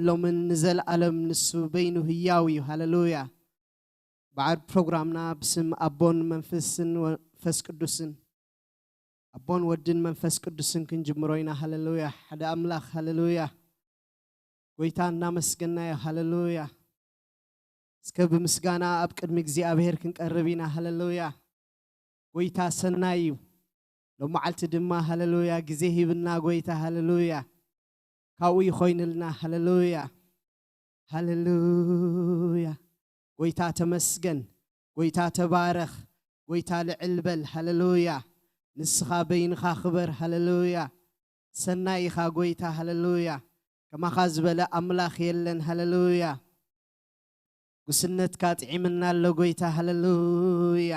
ሎምን ንዘለኣለም ንሱ በይኑ ህያው እዩ። ሃሌሉያ። በዓል ፕሮግራምና ብስም ኣቦን መንፈስን ወ-፣ መንፈስ ቅዱስን፣ ኣቦን ወድን መንፈስ ቅዱስን ክንጅምሮ ኢና። ሃሌሉያ። ሓደ ኣምላኽ። ሃሌሉያ። ጎይታ እናመስገናዮ። ሃሌሉያ። እስከ ብምስጋና ኣብ ቅድሚ እግዚኣብሔር ክንቀርብ ኢና። ሃሌሉያ። ጎይታ ሰናይ እዩ። ሎመዓልቲ ድማ ሃሌሉያ ግዜ ሂብና ጎይታ። ሃሌሉያ። ካብኡ ይኾይንልና። ሃሌሉያ። ሃሌሉያ። ጎይታ ተመስገን። ጎይታ ተባረኽ። ጎይታ ልዕል በል። ሃሌሉያ። ንስኻ በይንኻ ክበር። ሃሌሉያ። ሰናይ ኢኻ ጎይታ። ሃሌሉያ። ከማኻ ዝበለ ኣምላኽ የለን። ሃሌሉያ። ጉስነትካ ጥዒምና ኣሎ ጎይታ። ሃሌሉያ።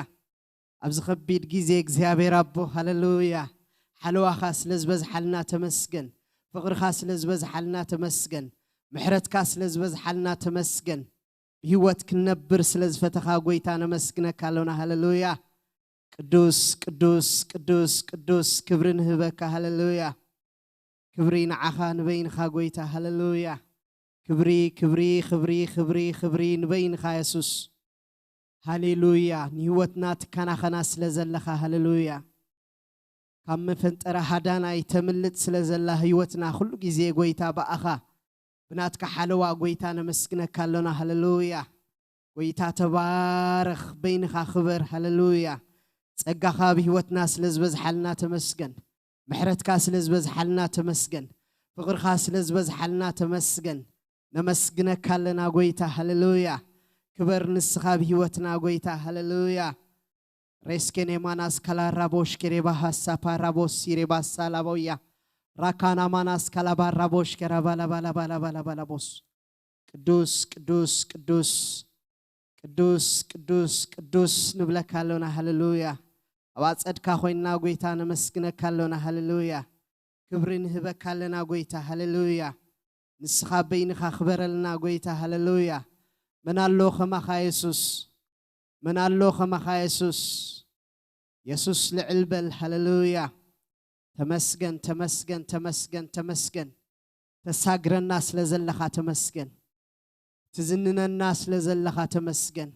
ኣብዚ ከቢድ ግዜ እግዚኣብሔር ኣቦ፣ ሃሌሉያ፣ ሓለዋኻ ስለ ዝበዝሓልና ተመስገን። ፍቕርኻ ስለ ዝበዝሓልና ተመስገን። ምሕረትካ ስለ ዝበዝሓልና ተመስገን። ብህይወት ክንነብር ስለ ዝፈተኻ ጎይታ ነመስግነካ ኣሎና። ሃሌሉያ። ቅዱስ፣ ቅዱስ፣ ቅዱስ፣ ቅዱስ፣ ክብሪ ንህበካ። ሃሌሉያ። ክብሪ ንዓኻ ንበይንኻ ጎይታ። ሃሌሉያ። ክብሪ፣ ክብሪ፣ ክብሪ፣ ክብሪ፣ ክብሪ ንበይንኻ የሱስ። ሃሌሉያ። ንህይወትና ትከናኸና ስለ ዘለኻ። ሃሌሉያ። ካብ መፈንጠራ ሃዳናይ ተምልጥ ስለ ዘላ ህይወትና ኩሉ ግዜ ጎይታ ብኣኻ ብናትካ ሓለዋ ጎይታ ነመስግነካ ኣሎና። ሃሌሉያ። ጎይታ ተባረኽ፣ በይንኻ ክበር። ሃሌሉያ። ጸጋኻ ኣብ ህይወትና ስለ ዝበዝሓልና ተመስገን። ምሕረትካ ስለ ዝበዝሓልና ተመስገን። ፍቕርኻ ስለ ዝበዝሓልና ተመስገን። ነመስግነካ ኣለና ጎይታ። ሃሌሉያ። ክበር ንስኻ ኣብ ህይወትና ጎይታ። ሃሌሉያ። ሬስኬኔ ማናስ ካላራቦሽ ኬሬባ ሃሳፓ ራቦስ ሲሬባ ሳላቦያ ራካና ማናስ ካላባ ራቦሽ ኬራባ ላባ ላባ ላባ ላባ ላቦስ። ቅዱስ፣ ቅዱስ፣ ቅዱስ፣ ቅዱስ፣ ቅዱስ፣ ቅዱስ ንብለካ ኣሎና። ሃሌሉያ። ኣብ ኣጸድካ ኮይንና ጎይታ ነመስግነካ ኣሎና። ሃሌሉያ። ክብሪ ንህበካ ኣለና ጎይታ። ሃሌሉያ። ንስኻ በይንኻ ክበረልና ጎይታ። ሃሌሉያ። መን ኣሎ ከማኻ የሱስ? መን ኣሎ ከማኻ የሱስ? የሱስ ልዕል በል። ሃሌሉያ። ተመስገን፣ ተመስገን፣ ተመስገን፣ ተመስገን። ተሳግረና ስለ ዘለኻ ተመስገን። ትዝንነና ስለ ዘለኻ ተመስገን።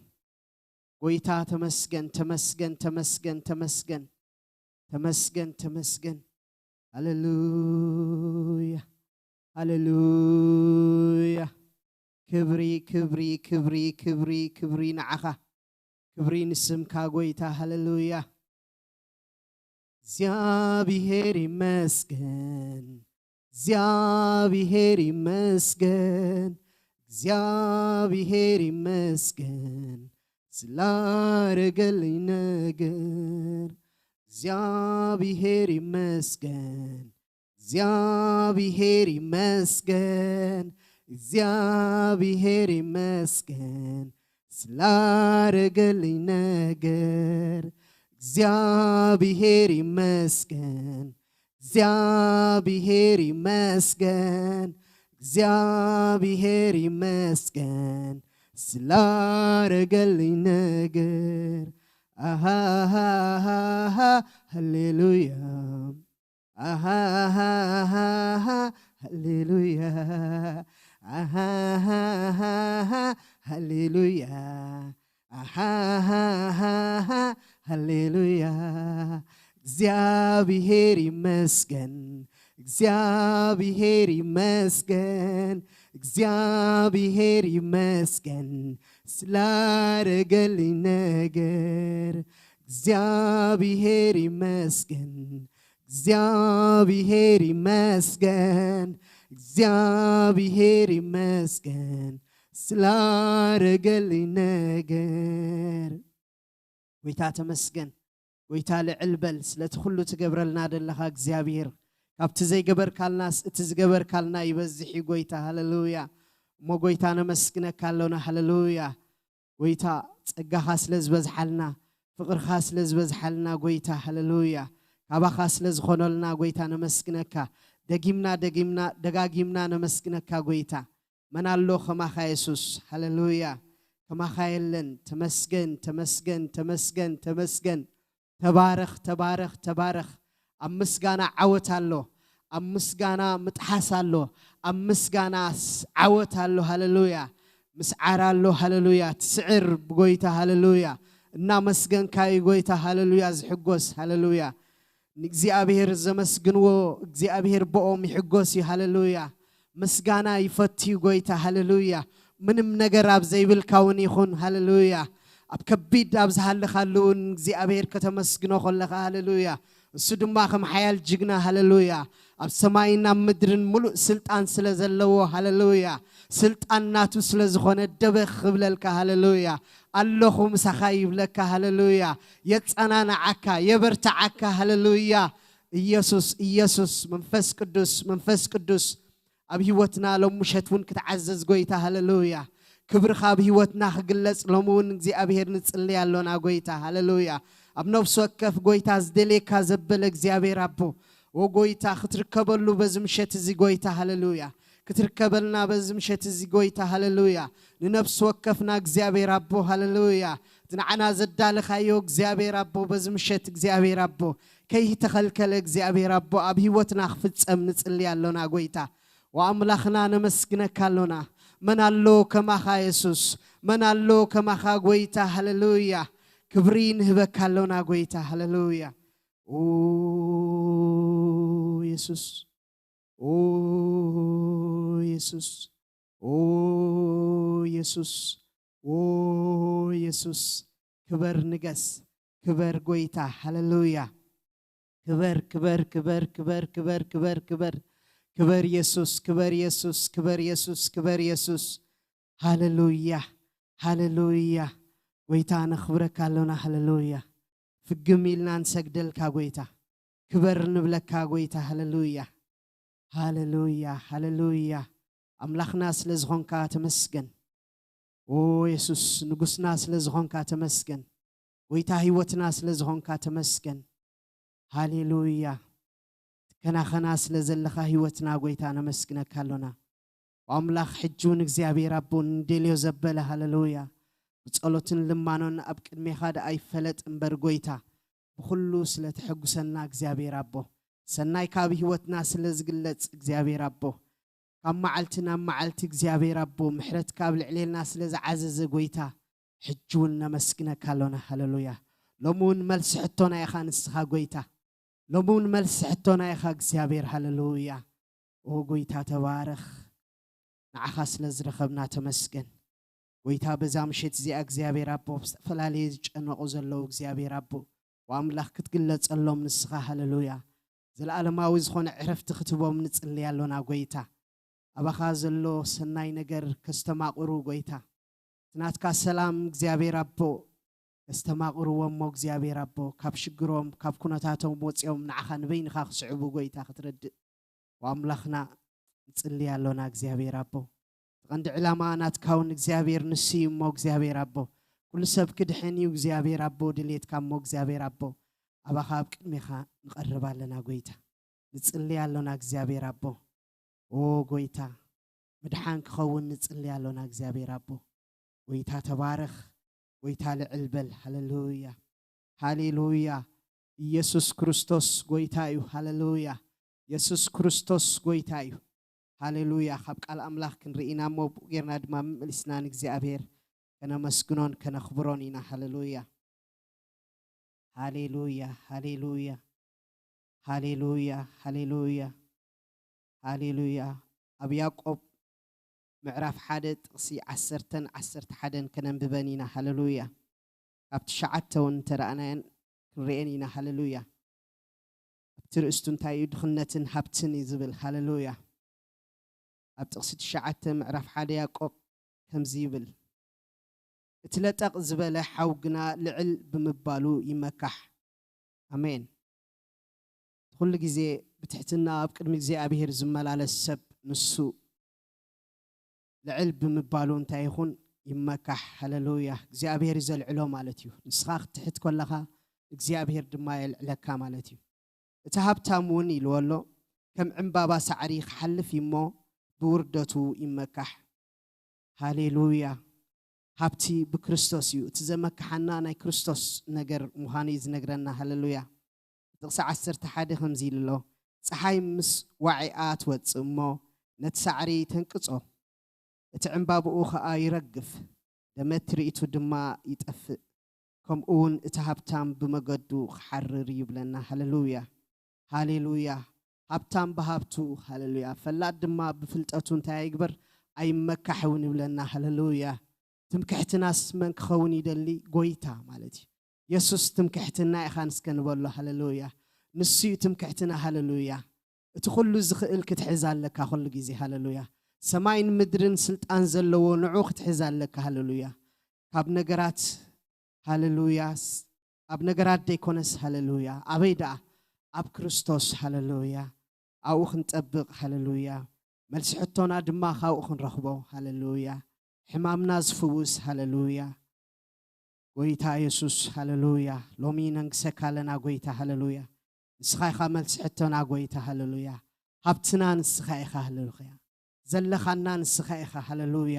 ጎይታ ተመስገን፣ ተመስገን፣ ተመስገን፣ ተመስገን። ተመስገን፣ ተመስገን። ሃሌሉያ፣ ሃሌሉያ። ክብሪ፣ ክብሪ፣ ክብሪ፣ ክብሪ፣ ክብሪ ንዓኻ። ክብሪ ንስምካ ጎይታ። ሃሌሉያ። እግዚኣብሔር ይመስገን፣ እግዚኣብሔር ይመስገን፣ እግዚኣብሔር ይመስገን ስላረገልኝ ነገር። እግዚኣብሔር ይመስገን፣ እግዚኣብሔር ይመስገን፣ እግዚኣብሔር ይመስገን ስላረገልኝ ነገር። እግዚኣብሔር ይመስገን፣ እግዚኣብሔር ይመስገን፣ እግዚኣብሔር ይመስገን ስላረገልኝ ነገር። ኣሃሃሃሃ፣ ሃሌሉያ። ኣሃሃሃሃ፣ ሃሌሉያ። ኣሃሃሃሃ፣ ሃሌሉያ። ኣሃሃሃሃ፣ ሃሌሉያ። እግዚኣብሔር ይመስገን፣ እግዚኣብሔር ይመስገን፣ እግዚኣብሔር ይመስገን ስላረገልኝ ነገር። እግዚኣብሔር ይመስገን፣ እግዚኣብሔር ይመስገን፣ እግዚኣብሔር ይመስገን ስላረገልኝ ነገር። ጎይታ ተመስገን። ጎይታ ልዕል በል ስለቲ ኩሉ ትገብረልና ዘለኻ እግዚኣብሔር። ካብቲ ዘይገበርካልናስ እቲ ዝገበርካልና ይበዝሕ እዩ ጎይታ። ሃሌሉያ። እሞ ጎይታ ነመስግነካ ኣሎና። ሃሌሉያ። ጎይታ ጸጋኻ ስለ ዝበዝሓልና፣ ፍቕርኻ ስለ ዝበዝሓልና ጎይታ። ሃሌሉያ። ካባኻ ስለ ዝኾነልና ጎይታ ነመስግነካ። ደጊምና፣ ደጊምና፣ ደጋጊምና ነመስግነካ ጎይታ። መን ኣሎ ከማኻ የሱስ? ሃሌሉያ። ከማኻ የለን። ተመስገን፣ ተመስገን፣ ተመስገን፣ ተመስገን። ተባረኽ፣ ተባረኽ፣ ተባረኽ። ኣብ ምስጋና ዓወት ኣሎ። ኣብ ምስጋና ምጥሓስ ኣሎ። ኣብ ምስጋናስ ዓወት ኣሎ። ሃሌሉያ። ምስዓር ኣሎ። ሃሌሉያ። ትስዕር ብጎይታ። ሃሌሉያ። እናመስገንካ እዩ ጎይታ። ሃሌሉያ። ዝሕጎስ። ሃሌሉያ። ንእግዚኣብሔር ዘመስግንዎ እግዚኣብሔር ብኦም ይሕጎስ እዩ። ሃሌሉያ። ምስጋና ይፈትዩ ጎይታ። ሃሌሉያ። ምንም ነገር ኣብ ዘይብልካ እውን ይኹን። ሃሌሉያ። ኣብ ከቢድ ኣብ ዝሃለኻሉ እውን እግዚኣብሔር ከተመስግኖ ከለኻ። ሃሌሉያ። እሱ ድማ ከም ሓያል ጅግና። ሃሌሉያ። ኣብ ሰማይን ኣብ ምድርን ምሉእ ስልጣን ስለ ዘለዎ። ሃሌሉያ። ስልጣን ናቱ ስለ ዝኾነ ደበኽ ክብለልካ። ሃሌሉያ። ኣለኹ ምሳኻ ይብለካ። ሃሌሉያ። የጸናንዓካ፣ የበርትዓካ። ሃሌሉያ። ኢየሱስ፣ ኢየሱስ፣ መንፈስ ቅዱስ፣ መንፈስ ቅዱስ፣ ኣብ ህይወትና ሎም ምሸት እውን ክትዓዘዝ ጎይታ። ሃሌሉያ። ክብርኻ ኣብ ህይወትና ክግለጽ ሎም እውን እግዚኣብሔር ንጽልይ ኣሎና ጎይታ። ሃሌሉያ። ኣብ ነፍሲ ወከፍ ጎይታ ዝደልየካ ዘበለ እግዚኣብሔር ኣቦ፣ ኦ ጎይታ፣ ክትርከበሉ በዚ ምሸት እዚ ጎይታ። ሃሌሉያ። ክትርከበልና በዚ ምሸት እዚ ጎይታ። ሃሌሉያ። ንነፍሲ ወከፍና እግዚኣብሔር ኣቦ። ሃሌሉያ። እቲ ንዓና ዘዳለኻዮ እግዚኣብሔር ኣቦ፣ በዚ ምሸት እግዚኣብሔር ኣቦ፣ ከይተኸልከለ እግዚኣብሔር ኣቦ ኣብ ህይወትና ክፍጸም ንጽሊ ኣሎና ጎይታ። ወኣምላኽና ነመስግነካ ኣሎና። መን ኣሎ ከማኻ የሱስ? መን ኣሎ ከማኻ ጎይታ? ሃሌሉያ። ክብሪ ንህበካ ኣሎና ጎይታ። ሃሌሉያ። ኦ የሱስ፣ ኦ የሱስ፣ ኦ የሱስ፣ ኦ የሱስ፣ ክበር ንገስ፣ ክበር ጎይታ። ሃሌሉያ። ክበር፣ ክበር፣ ክበር፣ ክበር፣ ክበር፣ ክበር፣ ክበር። ክበር የሱስ፣ ክበር የሱስ፣ ክበር የሱስ፣ ክበር የሱስ። ሃሌሉያ፣ ሃሌሉያ። ጎይታ ነኽብረካ ኣሎና። ሃሌሉያ። ፍግም ኢልና ንሰግደልካ ጎይታ። ክበር ንብለካ ጎይታ። ሃሌሉያ፣ ሃሌሉያ፣ ሃሌሉያ። ኣምላኽና ስለ ዝኾንካ ተመስገን። ኦ የሱስ፣ ንጉስና ስለ ዝኾንካ ተመስገን። ጎይታ ህይወትና ስለ ዝኾንካ ተመስገን። ሃሌሉያ። ትከናኸና ስለ ዘለኻ ህይወትና ጎይታ ነመስግነካ ኣሎና። ኣምላኽ ሕጂ እውን እግዚኣብሔር ኣቦ ንደልዮ ዘበለ። ሃሌሉያ። ብጸሎትን ልማኖን ኣብ ቅድሜኻ ደኣ ይፈለጥ እምበር ጎይታ፣ ብኹሉ ስለ ተሐጉሰና እግዚኣብሔር ኣቦ፣ ሰናይ ካብ ህይወትና ስለ ዝግለጽ እግዚኣብሔር ኣቦ፣ ካብ መዓልቲ ናብ መዓልቲ እግዚኣብሔር ኣቦ ምሕረትካ ኣብ ልዕሌና ስለ ዝዓዘዘ ጎይታ፣ ሕጂ እውን ነመስግነካ ኣሎና። ሃሌሉያ። ሎሚ እውን መልሲ ሕቶና ኢኻ ንስኻ ጎይታ። ሎሚ እውን መልሲ ሕቶና ኢኻ እግዚኣብሔር። ሃሌሉያ። ኦ ጎይታ ተባረኽ። ንዓኻ ስለ ዝረኸብና ተመስገን። ጎይታ በዛ ምሸት እዚኣ እግዚኣብሔር ኣቦ፣ ዝተፈላለየ ዝጨነቑ ዘለዉ እግዚኣብሔር ኣቦ፣ ወኣምላኽ ክትግለጸሎም ንስኻ። ሃሌሉያ። ዘለኣለማዊ ዝኾነ ዕረፍቲ ክትቦም ንጽሊ ኣሎና ጎይታ። ኣባኻ ዘሎ ሰናይ ነገር ከስተማቕሩ ጎይታ። እቲ ናትካ ሰላም እግዚኣብሔር ኣቦ ከስተማቕርዎ እሞ እግዚኣብሔር ኣቦ፣ ካብ ሽግሮም ካብ ኩነታቶም ወፂኦም ንዓኻ ንበይንኻ ክስዕቡ ጎይታ ክትረድእ። ወኣምላኽና ንጽሊ ኣሎና እግዚኣብሔር ኣቦ። እቲ ቀንዲ ዕላማ ናትካ እውን እግዚኣብሔር ንሱ እዩ እሞ እግዚኣብሔር ኣቦ፣ ኩሉ ሰብ ክድሕን እዩ እግዚኣብሔር ኣቦ ድሌትካ እሞ እግዚኣብሔር ኣቦ፣ ኣባኻ ኣብ ቅድሜኻ ንቐርብ ኣለና ጎይታ። ንጽሊ ኣሎና እግዚኣብሔር ኣቦ። ኦ ጎይታ፣ ምድሓን ክኸውን ንጽሊ ኣሎና እግዚኣብሔር ኣቦ። ጎይታ ተባረኽ። ጎይታ ልዕል በል። ሃሌሉያ፣ ሃሌሉያ። ኢየሱስ ክርስቶስ ጎይታ እዩ። ሃሌሉያ። ኢየሱስ ክርስቶስ ጎይታ እዩ። ሃሌሉያ። ካብ ቃል ኣምላኽ ክንርኢ ኢና እሞ ብኡ ጌርና ድማ መመሊስና ንእግዚኣብሔር ከነመስግኖን ከነኽብሮን ኢና። ሃሌሉያ፣ ሃሌሉያ፣ ሃሌሉያ፣ ሃሌሉያ፣ ሃሌሉያ፣ ሃሌሉያ። ኣብ ያዕቆብ ምዕራፍ ሓደ ጥቕሲ ዓሰርተን ዓሰርተ ሓደን ከነንብበን ኢና። ሃሌሉያ። ካብ ትሽዓተ እውን እንተረኣናየን ክንርእየን ኢና። ሃሌሉያ። ኣብቲ ርእስቱ እንታይ እዩ? ድኽነትን ሃብትን እዩ ዝብል። ሃሌሉያ። ኣብ ጥቕሲ ትሽዓተ ምዕራፍ ሓደ ያዕቆብ ከምዚ ይብል፣ እቲ ለጠቕ ዝበለ ሓው ግና ልዕል ብምባሉ ይመካሕ። ኣሜን። ኩሉ ግዜ ብትሕትና ኣብ ቅድሚ እግዚኣብሔር ዝመላለስ ሰብ ንሱ ልዕል ብምባሉ እንታይ ይኹን ይመካሕ። ሃሌሉያ። እግዚኣብሔር እዩ ዘልዕሎ ማለት እዩ። ንስኻ ክትትሕት ከለኻ እግዚኣብሔር ድማ የልዕለካ ማለት እዩ። እቲ ሃብታም እውን ኢልዎ ኣሎ፣ ከም ዕምባባ ሳዕሪ ክሓልፍ እዩ እሞ ብውርደቱ ይመካሕ። ሃሌሉያ። ሃብቲ ብክርስቶስ እዩ። እቲ ዘመክሓና ናይ ክርስቶስ ነገር ምዃኑ እዩ ዝነግረና። ሃሌሉያ። ጥቕሲ ዓሰርተ ሓደ ከምዚ ኢሉ ኣሎ፣ ፀሓይ ምስ ዋዒኣ ትወፅእ እሞ ነቲ ሳዕሪ ተንቅጾ፣ እቲ ዕምባብኡ ኸኣ ይረግፍ፣ ደመት ትርኢቱ ድማ ይጠፍእ፣ ከምኡ እውን እቲ ሃብታም ብመገዱ ክሓርር እዩ ይብለና። ሃሌሉያ፣ ሃሌሉያ። ሃብታም ብሃብቱ፣ ሃሌሉያ። ፈላጥ ድማ ብፍልጠቱ እንታይ ይግበር? ኣይመካሕ እውን ይብለና። ሃሌሉያ። ትምክሕትናስ መን ክኸውን ይደሊ? ጎይታ ማለት እዩ። የሱስ ትምክሕትና ኢኻ ንስከ ንበሎ። ሃሌሉያ። ንሱ እዩ ትምክሕትና። ሃሌሉያ። እቲ ኩሉ ዝኽእል ክትሕዝ ኣለካ ኩሉ ግዜ። ሃሌሉያ። ሰማይን ምድርን ስልጣን ዘለዎ ንዑ ክትሕዝ ኣለካ። ሃሌሉያ። ካብ ነገራት፣ ሃሌሉያ፣ ስ-፣ ኣብ ነገራት ደይኮነስ፣ ሃሌሉያ። ኣበይ ደኣ? ኣብ ክርስቶስ። ሃሌሉያ። ኣብኡ ክንጠብቕ። ሃሌሉያ። መልሲ ሕቶና ድማ ካብኡ ክንረኽቦ። ሃሌሉያ። ሕማምና ዝፍውስ። ሃሌሉያ። ጎይታ የሱስ፣ ሃሌሉያ። ሎሚ ነንግሰካ ኣለና ጎይታ። ሃሌሉያ። ንስኻ ኢኻ መልሲ ሕቶና ጎይታ። ሃሌሉያ። ሃብትና ንስኻ ኢኻ። ሃሌሉያ። ዘለኻና ንስኻ ኢኻ። ሃሌሉያ፣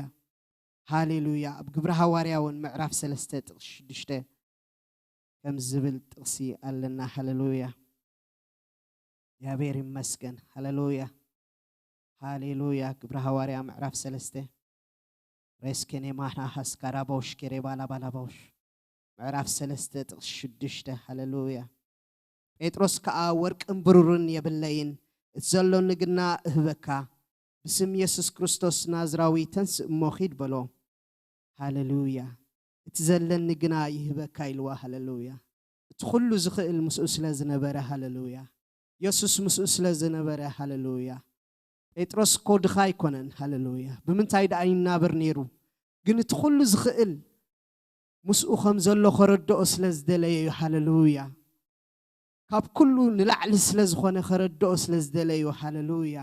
ሃሌሉያ። ኣብ ግብሪ ሃዋርያ እውን ምዕራፍ ሰለስተ ጥቕሲ ሽዱሽተ ከም ዝብል ጥቕሲ ኣለና። ሃሌሉያ፣ እግዚኣብሔር ይመስገን። ሃሌሉያ፣ ሃሌሉያ። ግብሪ ሃዋርያ ምዕራፍ ሰለስተ፣ ሬስኬኔማና ሃስካራባውሽ ኬሬባላባላባውሽ፣ ምዕራፍ ሰለስተ ጥቕሲ ሽዱሽተ። ሃሌሉያ። ጴጥሮስ ከኣ፣ ወርቅን ብሩርን የብለይን፣ እቲ ዘሎኒ ግና እህበካ፣ ብስም የሱስ ክርስቶስ ናዝራዊ ተንስእ እሞ ኺድ በሎ። ሃሌሉያ። እቲ ዘለኒ ግና ይህበካ ኢልዋ። ሃሌሉያ። እቲ ኩሉ ዝኽእል ምስኡ ስለ ዝነበረ። ሃሌሉያ። የሱስ ምስኡ ስለ ዝነበረ። ሃሌሉያ። ጴጥሮስ እኮ ድኻ ኣይኮነን። ሃሌሉያ። ብምንታይ ደኣ ይናበር ነይሩ? ግን እቲ ኩሉ ዝኽእል ምስኡ ከም ዘሎ ከረድኦ ስለ ዝደለየ እዩ። ሃሌሉያ። ካብ ኩሉ ንላዕሊ ስለ ዝኾነ ከረድኦ ስለ ዝደለዩ። ሃሌሉያ።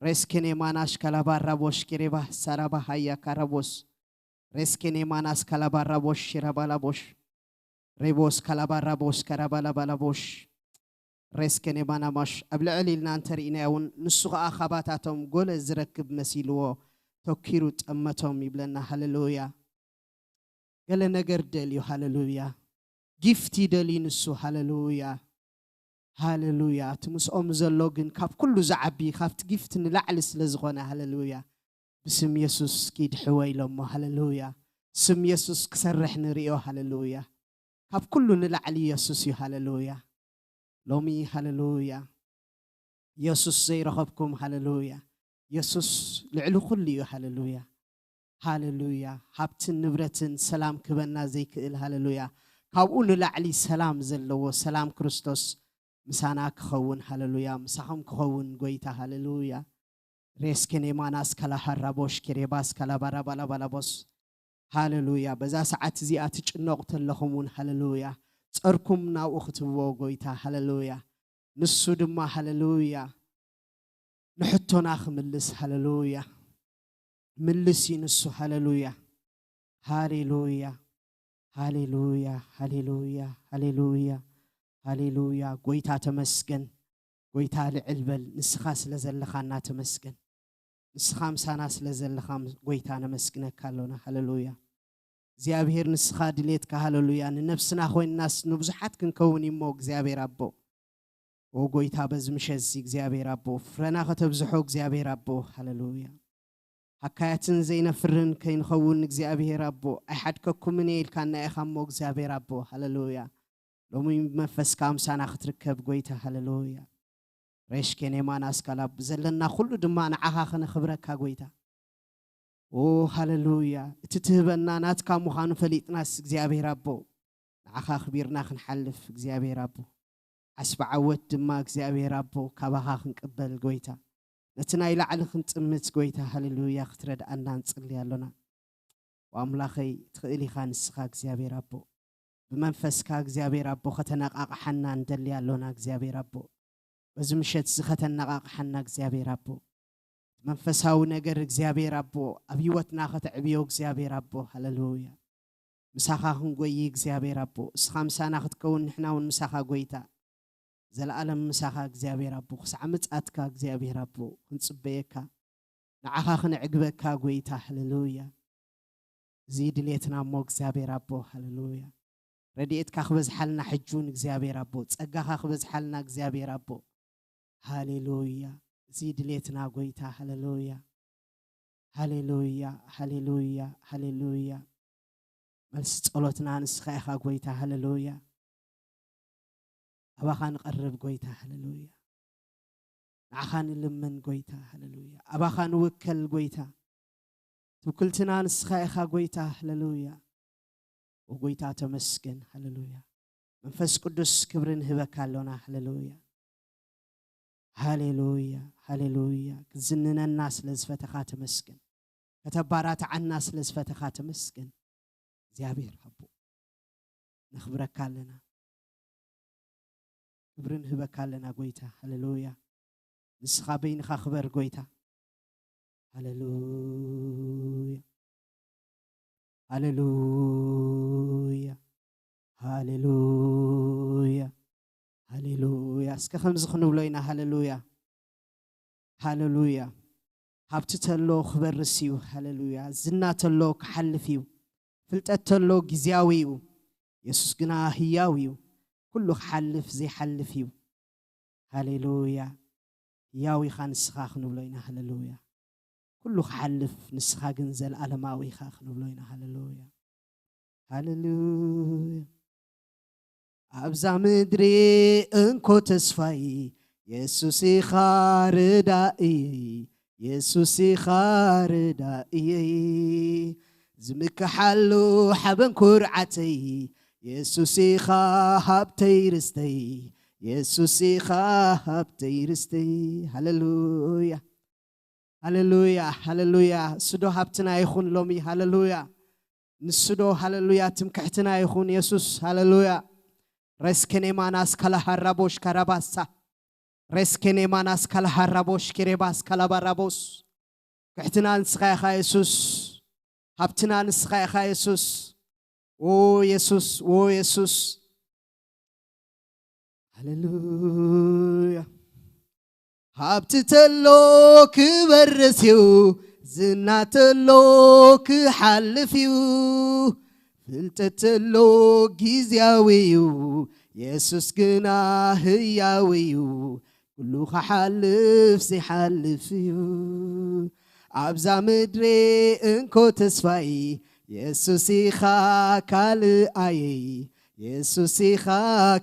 ሬስኬኔማናሽ ካላባራቦሽ ኬሬባ ሳራባ ሃያ ካራቦስ፣ ሬስኬኔማናስ ካላባራቦሽ ሼራባላቦሽ፣ ሬቦስ ካላባራቦሽ ካራባላባላቦሽ፣ ሬስኬኔማናማሽ ኣብ ልዕል ኢልና እንተርኢናዮ እውን ንሱ ኸኣ ካባታቶም ጎለ ዝረክብ መሲልዎ ተኪሩ ጠመቶም ይብለና። ሃሌሉያ። ገለ ነገር ደልዩ። ሃሌሉያ። ጊፍት ይደልዩ ንሱ። ሃሌሉያ፣ ሃሌሉያ። እቲ ምስኦም ዘሎ ግን ካብ ኩሉ ዝዓቢ፣ ካብቲ ጊፍት ንላዕሊ ስለ ዝኾነ። ሃሌሉያ። ብስም የሱስ ኪድ ሕወ ኢሎሞ። ሃሌሉያ። ስም የሱስ ክሰርሕ ንርእዮ። ሃሌሉያ። ካብ ኩሉ ንላዕሊ የሱስ እዩ። ሃሌሉያ። ሎሚ፣ ሃሌሉያ፣ የሱስ ዘይረኸብኩም፣ ሃሌሉያ፣ የሱስ ልዕሊ ኩሉ እዩ። ሃሌሉያ፣ ሃሌሉያ። ሃብትን ንብረትን ሰላም ክበና ዘይክእል፣ ሃሌሉያ፣ ካብኡ ንላዕሊ ሰላም ዘለዎ ሰላም ክርስቶስ ምሳና ክኸውን። ሃሌሉያ። ምሳኹም ክኸውን ጎይታ። ሃሌሉያ። ሬስኬኔማናስ ካላሃራቦሽ ኬሬባስ ካላባራባላባላቦስ። ሃሌሉያ። በዛ ሰዓት እዚኣ ትጭነቑ ተለኹም እውን፣ ሃሌሉያ፣ ጸርኩም ናብኡ ክትብዎ ጎይታ። ሃሌሉያ። ንሱ ድማ፣ ሃሌሉያ፣ ንሕቶና ክምልስ። ሃሌሉያ። ምልስ እዩ ንሱ። ሃሌሉያ፣ ሃሌሉያ፣ ሃሌሉያ፣ ሃሌሉያ፣ ሃሌሉያ፣ ሃሌሉያ። ጎይታ ተመስገን። ጎይታ ልዕል በል። ንስኻ ስለ ዘለኻና ተመስገን። ንስኻ ምሳና ስለ ዘለኻ፣ ጎይታ፣ ነመስግነካ ኣሎና። ሃሌሉያ። እግዚኣብሔር፣ ንስኻ ድሌትካ፣ ሃሌሉያ፣ ንነብስና ኮይንናስ ንብዙሓት ክንከውን እሞ፣ እግዚኣብሔር ኣቦ፣ ኦ ጎይታ፣ በዚ ምሸት እዚ እግዚኣብሔር ኣቦ፣ ፍረና ከተብዝሖ እግዚኣብሔር ኣቦ። ሃሌሉያ። ሃካያትን ዘይነፍርን ከይንኸውን እግዚኣብሔር ኣቦ፣ ኣይሓድከኩምን እየ ኢልካና ኢኻ እሞ እግዚኣብሔር ኣቦ። ሃሌሉያ። ሎሚ ብመንፈስካ ምሳና ክትርከብ ጎይታ። ሃሌሉያ። ሬሽኬኔማን ኣስካላብ ዘለና ኩሉ ድማ ንዓኻ ከነኽብረካ ጎይታ። ኦ ሃሌሉያ። እቲ ትህበና ናትካ ምዃኑ ፈሊጥናስ እግዚኣብሔር ኣቦ፣ ንዓኻ ኣኽቢርና ክንሓልፍ እግዚኣብሔር ኣቦ፣ ዓስቢ ዓወት ድማ እግዚኣብሔር ኣቦ ካባኻ ክንቅበል ጎይታ፣ ነቲ ናይ ላዕሊ ክንጥምት ጎይታ። ሃሌሉያ። ክትረድኣና ንጽሊ ኣሎና። ኣምላኸይ፣ ትኽእል ኢኻ ንስኻ እግዚኣብሔር ኣቦ። ብመንፈስካ እግዚኣብሔር ኣቦ ከተነቓቕሓና ንደሊ ኣሎና እግዚኣብሔር ኣቦ። በዚ ምሸት እዚ ከተነቓቕሓና እግዚኣብሔር ኣቦ። መንፈሳዊ ነገር እግዚኣብሔር ኣቦ ኣብ ህይወትና ከተዕብዮ እግዚኣብሔር ኣቦ። ሃሌሉያ። ምሳኻ ክንጎይ እግዚኣብሔር ኣቦ። እስኻ ምሳና ክትከውን ንሕና እውን ምሳኻ ጎይታ። ዘለኣለም ምሳኻ እግዚኣብሔር ኣቦ። ክሳዕ ምጻትካ እግዚኣብሔር ኣቦ ክንጽበየካ። ንዓኻ ክነዕግበካ ጎይታ። ሃሌሉያ። እዚ ድሌትና እሞ እግዚኣብሔር ኣቦ። ሃሌሉያ። ረድኤትካ ክበዝሓልና ሕጂ እውን እግዚኣብሔር ኣቦ። ጸጋኻ ክበዝሓልና እግዚኣብሔር ኣቦ። ሃሌሉያ። እዚ ድሌትና ጎይታ። ሃሌሉያ፣ ሃሌሉያ፣ ሃሌሉያ፣ ሃሌሉያ። መልሲ ጸሎትና ንስኻ ኢኻ ጎይታ። ሃሌሉያ። ኣባኻ ንቐርብ ጎይታ። ሃሌሉያ። ንዓኻ ንልምን ጎይታ። ሃሌሉያ። ኣባኻ ንውከል ጎይታ። ትውክልትና ንስኻ ኢኻ ጎይታ። ሃሌሉያ። ኦ ጎይታ ተመስገን። ሃሌሉያ። መንፈስ ቅዱስ ክብሪ ንህበካ ኣሎና። ሃሌሉያ፣ ሃሌሉያ፣ ሃሌሉያ። ክትዝንነና ስለ ዝፈተኻ ተመስገን። ከተባራትዓና ስለ ዝፈተኻ ተመስገን። እግዚኣብሔር ኣቦ፣ ነኽብረካ ኣለና። ክብሪ ንህበካ ኣለና ጎይታ። ሃሌሉያ። ንስኻ በይንኻ ክበር ጎይታ። ሃሌሉያ፣ ሃሌሉያ፣ ሃሌሉያ፣ ሃሌሉያ። እስከ ከምዚ ክንብሎ ኢና። ሃሌሉያ፣ ሃሌሉያ። ሃብቲ ተሎ ክበርስ እዩ። ሃሌሉያ። ዝና ተሎ ክሓልፍ እዩ። ፍልጠት ተሎ ግዝያዊ እዩ። የሱስ ግና ህያው እዩ። ኩሉ ክሓልፍ ዘይሓልፍ እዩ። ሃሌሉያ። ህያው ኢኻ ንስኻ ክንብሎ ኢና። ሃሌሉያ። ኩሉ ክሓልፍ፣ ንስኻ ግን ዘለኣለማዊ ኢኻ ክንብሎ ኢና። ሃሌሉያ፣ ሃሌሉያ። ኣብዛ ምድሪ እንኮ ተስፋይ የሱስ ኢኻ ርዳእየይ፣ የሱስ ኢኻ ርዳእየይ። ዝምክሓሉ ሓበን ኩርዓተይ፣ የሱስ ኢኻ ሃብተይ ርስተይ፣ የሱስ ኢኻ ሃብተይ ርስተይ። ሃሌሉያ፣ ሃሌሉያ፣ ሃሌሉያ። እሱ ዶ ሃብትና ይኹን ሎሚ። ሃሌሉያ። ንሱ ዶ፣ ሃሌሉያ፣ ትምክሕትና ይኹን የሱስ። ሃሌሉያ። ሬስኬኔማናስ ካላሃራቦሽ ካራባሳ፣ ሬስኬኔማናስ ካላሃራቦሽ ኬሬባስ ካላባራቦስ። ትምክሕትና ንስኻ ኢኻ የሱስ። ሃብትና ንስኻ ኢኻ የሱስ። ኦ የሱስ፣ ኦ የሱስ። ሃሌሉያ። ሃብቲ ተሎ ክበርስ እዩ፣ ዝና ተሎ ክሓልፍ እዩ፣ ፍልጠት ተሎ ግዝያዊ እዩ፣ የሱስ ግና ህያው እዩ፣ ኩሉ ክሓልፍ ዘይሓልፍ እዩ። ኣብዛ ምድሪ እንኮ ተስፋይ የሱስ ኢኻ ካልኣየይ፣ የሱስ ኢኻ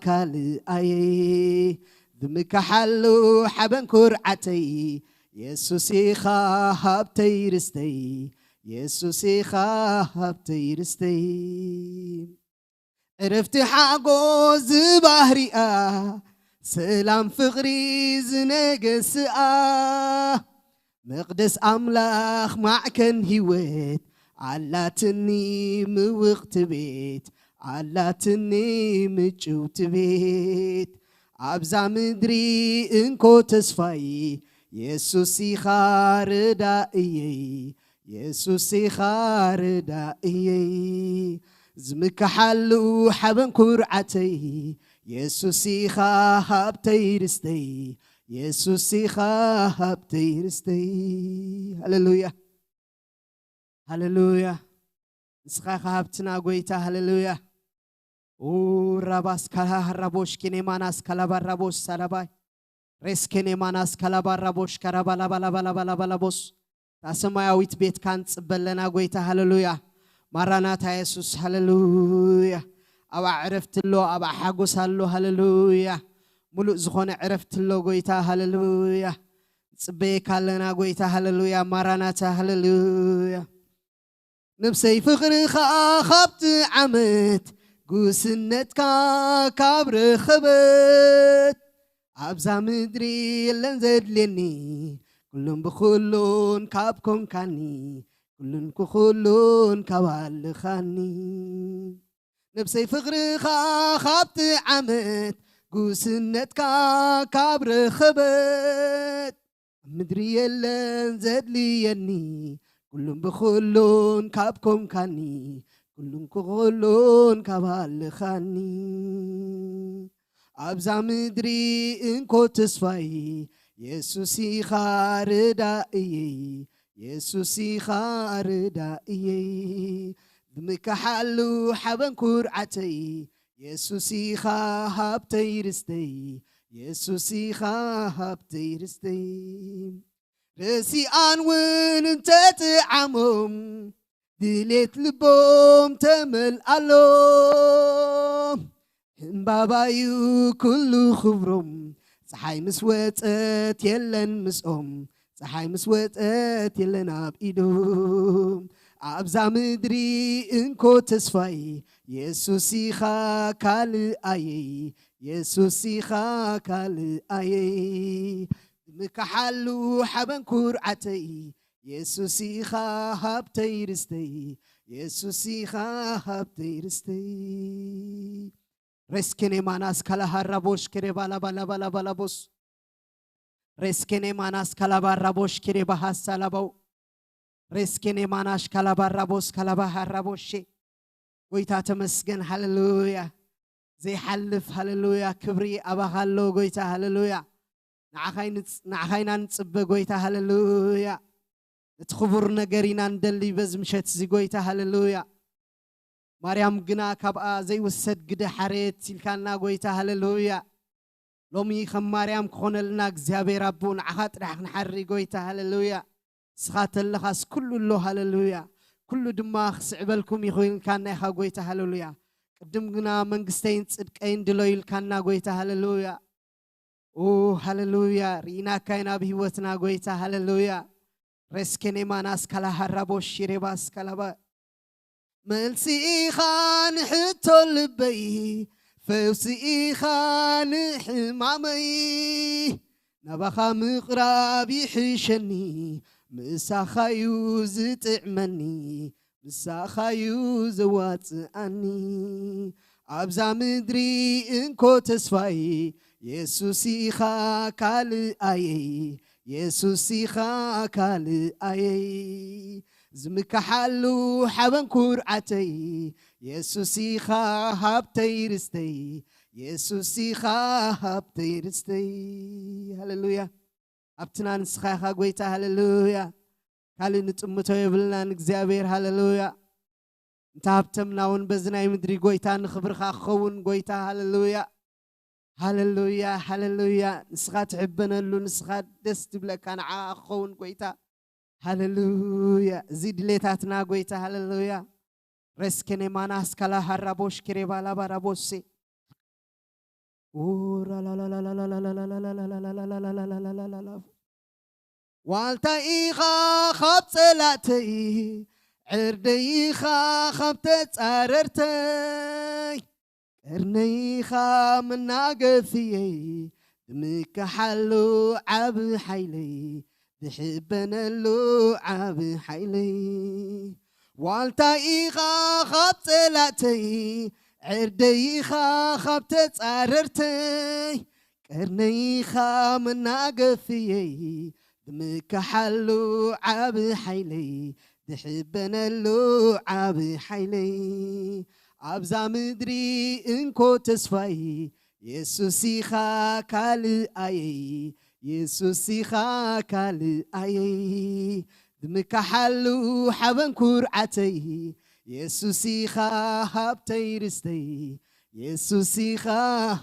ካልኣየይ። ዝምካሓሉ ሓበን ኩርዓተይ፣ የሱስ ኢኻ ሃብተይ ርስተይ፣ የሱስ ኢኻ ሃብተይ ርስተይ። ዕረፍቲ ሓጎስ ዝባህሪኣ፣ ሰላም ፍቕሪ ዝነገስኣ፣ መቕደስ ኣምላኽ ማዕከን ህይወት ኣላትኒ፣ ምውቕቲ ቤት ኣላትኒ፣ ምጭውቲ ቤት። ኣብዛ ምድሪ እንኮ ተስፋይ፣ የሱስ ኢኻ ረዳእየይ፣ የሱስ ኢኻ ረዳእየይ። ዝምካሓሉ ሓበን ኩርዓተይ፣ የሱስ ኢኻ ሃብተይ ርስተይ፣ የሱስ ኢኻ ሃብተይ ርስተይ። ሃሌሉያ፣ ሃሌሉያ። ንስኻ ኢኻ ሃብትና ጎይታ። ሃሌሉያ። ኡ ራባስ ካላሃራቦሽ ኬኔማናስ ካላባራቦስ ሳላባይ፣ ሬስ ኬኔማናስ ካላባራቦሽ ካራባላባላባላባላባላቦስ። እታ ሰማያዊት ቤትካ ንጽበ ኣለና ጎይታ። ሃሌሉያ። ማራናታ የሱስ። ሃሌሉያ። ኣብኣ ዕረፍቲ ኣሎ፣ ኣብኣ ሓጎስ ኣሎ። ሃሌሉያ። ሙሉእ ዝኾነ ዕረፍቲ ኣሎ ጎይታ። ሃሌሉያ። ንጽበየካ ኣለና ጎይታ። ሃሌሉያ። ማራናታ። ሃሌሉያ። ነብሰይ ፍቕርኻ ካብ ትዓመት፣ ጉስነትካ ካብ ረኸበት፣ ኣብዛ ምድሪ የለን ዘድልየኒ፣ ኩሉን ብኹሉን ካብ ኮንካኒ፣ ኩሉን ክኹሉን ካብ ኣለኻኒ። ነብሰይ ፍቕርኻ ካብ ትዓመት፣ ጉስነትካ ካብ ረኸበት፣ ኣብ ምድሪ የለን ዘድልየኒ፣ ኩሉን ብኹሉን ካብ ኮንካኒ፣ ኩሉን ክኹሉን ካብ ኣለኻኒ። ኣብዛ ምድሪ እንኮ ተስፋይ፣ የሱስ ኢኻ ረዳእየይ፣ የሱስ ኢኻ ረዳእየይ። ብምካሓሉ ሓበን ኩርዓተይ፣ የሱስ ኢኻ ሃብተይ ርስተይ፣ የሱስ ኢኻ ሃብተይ ርስተይ። ረሲኣን እውን እንተጥዓሞም ድሌት ልቦም ተመልኣሎም። ዕምባባዩ ኩሉ ክብሮም። ፀሓይ ምስ ወፀት የለን ምስኦም። ፀሓይ ምስ ወፀት የለን ኣብ ኢዶም። ኣብዛ ምድሪ እንኮ ተስፋይ የሱስ ኢኻ ካልኣየይ። የሱስ ኢኻ ካልኣየይ። ምካሓሉ ሓበን ኩርዓተይ። የሱስ ኢኻ ሃብተይ ርስተይ። የሱስ ኢኻ ሃብተይ ርስተይ። ሬስኬኔ ማናስ ካላሃራቦሽ ኬሬ ባላባላባላባላቦስ። ሬስኬኔ ማናስ ካላባራቦሽ ኬሬ ባሃሳላባው። ሬስኬኔ ማናሽ ካላባራቦስ ካላባሃራቦሼ። ጎይታ ተመስገን። ሃሌሉያ። ዘይሓልፍ ሃሌሉያ። ክብሪ ኣባኻ ኣሎ ጎይታ። ሃሌሉያ። ንዓኻ ይንጽ-፣ ንዓኻ ኢና ንጽበ ጎይታ። ሃሌሉያ። እቲ ክቡር ነገር ኢና ንደሊ በዚ ምሸት እዚ ጎይታ። ሃሌሉያ። ማርያም ግና ካብኣ ዘይውሰድ ግደ ሓሬት ኢልካና ጎይታ። ሃሌሉያ። ሎሚ ከም ማርያም ክኾነልና እግዚኣብሔር ኣቦ ንዓኻ ጥራሕ ክንሓሪ ጎይታ። ሃሌሉያ። ንስኻ ተለኻስ ኩሉ ኣሎ። ሃሌሉያ። ኩሉ ድማ ክስዕበልኩም ይኽእልካና ኢኻ ጎይታ። ሃሌሉያ። ቅድም ግና መንግስተይን ጽድቀይን ድሎ ኢልካና ጎይታ። ሃሌሉያ። ኦ ሃሌሉያ። ርኢናካ ኢና ኣብ ህይወትና ጎይታ። ሃሌሉያ። ሬስኬኔ ማናስ ካላሃራቦ ሺሬባስ ካላባ። መልሲ ኢኻ ንሕቶ ልበይ፣ ፈውሲ ኢኻ ንሕማመይ። ናባኻ ምቕራብ ይሕሸኒ፣ ምሳኻዩ ዝጥዕመኒ፣ ምሳኻዩ ዘዋጽኣኒ። ኣብዛ ምድሪ እንኮ ተስፋይ፣ የሱስ ኢኻ ካልኣየይ። የሱስ ኢኻ ካልኣየይ። ዝምካሓሉ ሓበን ኩርዓተይ። የሱስ ኢኻ ሃብተይ ርስተይ። የሱስ ኢኻ ሃብተይ ርስተይ። ሃሌሉያ። ኣብትና ንስኻ ኢኻ ጎይታ። ሃሌሉያ። ካልእ ንጥምቶ የብልናን እግዚኣብሔር። ሃሌሉያ። እንተ ሃብተምና እውን በዚ ናይ ምድሪ ጎይታ ንኽብርኻ ክኸውን ጎይታ። ሃሌሉያ። ሃሌሉያ፣ ሃሌሉያ። ንስኻ ትሕበነሉ፣ ንስኻ ደስ ትብለካ፣ ንዓ ክኸውን ጎይታ። ሃሌሉያ። እዚ ድሌታትና ጎይታ። ሃሌሉያ። ሬስኬኔ ማናስ ካላሃራቦሽ ኬሬባላባራቦሴ። ዋልታ ኢኻ ኻብ ጸላእተይ፣ ዕርደይ ኢኻ ኻብ ተጻረርተይ። ቀርነይ ኢኻ መናገፍየይ፣ ድምክሓሉ ዓቢ ሓይለይ፣ ድሕበነሉ ዓቢ ሓይለይ። ዋልታ ኢኻ ኻብ ጸላእተይ፣ ዕርደይ ኢኻ ኻብ ተጻረርተይ። ቀርነይ ኢኻ መናገፍየይ፣ ድምክሓሉ ዓቢ ሓይለይ፣ ድሕበነሉ ዓቢ ሓይለይ። ኣብዛ ምድሪ እንኮ ተስፋይ፣ የሱስ ኢኻ ካልኣየይ። የሱስ ኢኻ ካልኣየይ። ድምክሓሉ ሓበን ኩርዓተይ፣ የሱስ ኢኻ ሃብተይ ርስተይ። የሱስ ኢኻ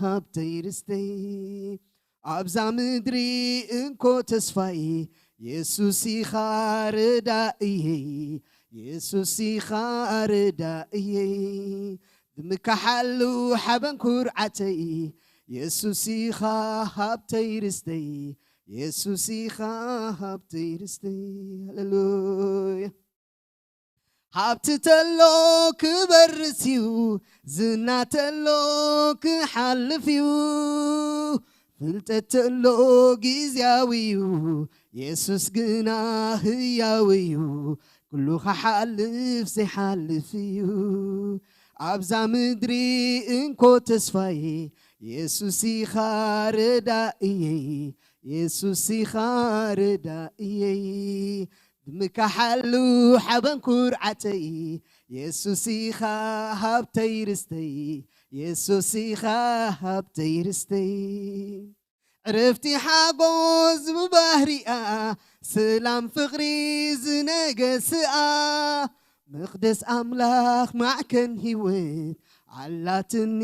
ሃብተይ ርስተይ። ኣብዛ ምድሪ እንኮ ተስፋይ፣ የሱስ ኢኻ ረዳእየይ። የሱስ ኢኻ ረዳእየይ። ድምክሓሉ ሓበን ኩርዓተይ፣ የሱስ ኢኻ ሃብተይ ርስተይ። የሱስ ኢኻ ሃብተይ ርስተይ። ሃሌሉያ። ሃብቲ ተሎ ክበርስ እዩ፣ ዝና ተሎ ክሓልፍ እዩ። ፍልጠት ተሎ ግዝያዊ እዩ፣ የሱስ ግና ህያዊ እዩ። ኩሉ ክሓልፍ ዘይሓልፍ እዩ። ኣብዛ ምድሪ እንኮ ተስፋይ፣ የሱስ ኢኻ ረዳእየይ። የሱስ ኢኻ ረዳእየይ። ድምክሓሉ ሓበን ኩርዓተይ፣ የሱስ ኢኻ ሃብተይ ርስተይ። የሱስ ኢኻ ሃብተይ ርስተይ። ዕረፍቲ ሓጎስ ብባህሪኣ፣ ሰላም ፍቕሪ ዝነገስኣ፣ መቕደስ ኣምላኽ ማዕከን ህይወት፣ ኣላትኒ